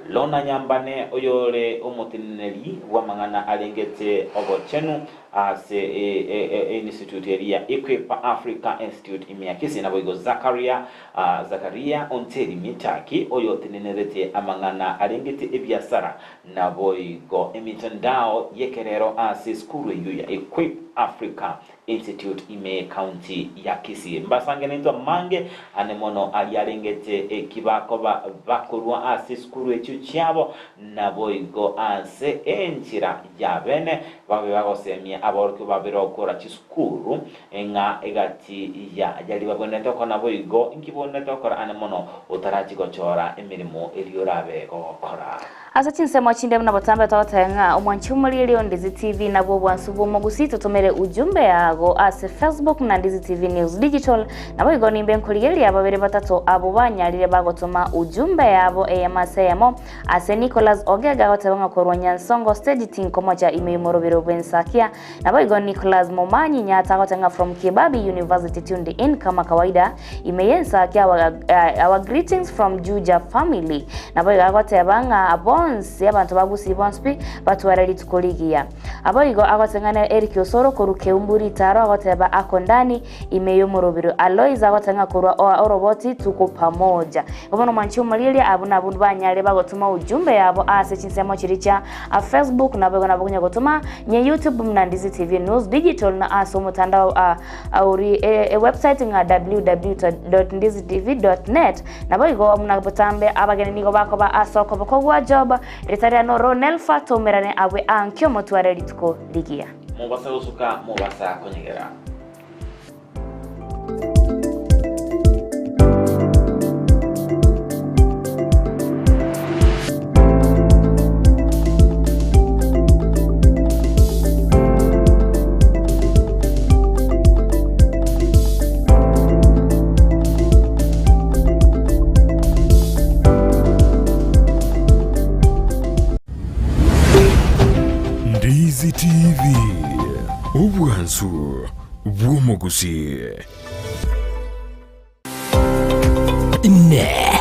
Lorna Nyambane oyore omoteneneri bw'amang'ana arengete obochenu Ase einstitute eria Equip Africa Institute ime ya Kisii naboigo Zakaria Zakaria Onteri Mitaki oyotenenerete amang'ana arengete ebiasara naboigo emitandao y'ekerero ase esukuru eyio ya Equip Africa Institute ime y'ecounty ya Kisii. Mbasangenetwe amange ane mono aria arengete eki bakoba bakorwa ase esukuru echio chiabo naboigo ase enchera y'abene Babe bagosemia aborokigwa babere gokora chisukuru, ng'a egati ya yaria babwenerete gokora naboigo inki bwenerete gokora ane mono otarachie gochora emeremo eria orabe gogokora.
Ase chinsemo chinde buna botambe togoteba ng'a omwanchi omorigereria o Ndizi TV nabwo obwansu bw'omogusii totomere ujumbe yago ase Facebook na Ndizi TV News Digital naboigo nimbe nkorigereria babere batato abwo banyarire bagotoma ujumbe yabo eyemo ase eyemo Ase Nicholas Ogega agoteba ng'a korwa Nyansongo stage tinkomocha ime y'omorobero bw'ensakia. Naboigo Nicholas Momanyi Nyata agoteba ng'a from Kibabi University tuned in kama kawaida ime y'ensakia our, uh, our greetings from Juja family. Naboigo agoteba ng'a bonsi abanto ba Gusii bonsi pi batware rituko rigiya. Aboigo agoteba ng'a nere Eric Osoro korwa Keumbu Ritaro agoteba ako ndani Ime y'omorobiro Alois agotang'a korwa oa oroboti tuko pamoja. Igo bono mwanche omorieria abwo nabwo banyare bagotoma ujumbe yabo ase chinsemo chiria chia Facebook naboigo nabo konya gotoma nye YouTube muna Ndizi TV News Digital na ase omotandao a ori e website ng'a www.ndizitv.net naboigo muna botambe abageni nigo bakoba ase okoboko gwa Job ritaria noro Nelfa toumerane abwe ankio motware rituko rigiya.
Mobasa gosuka, mobasa konyegera.
Ndizi TV, obwansu bw'omogusii.
Inee!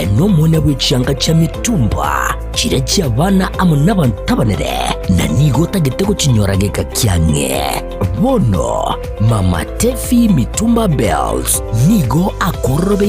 Aye nomwana bw'echianga chia mitumba, chiria chi'abana amo nabanto abanene, na nigo otagete gochinyora geka kiang'e. Bono, Mama Tefi Mitumba Bells nigo akororobe.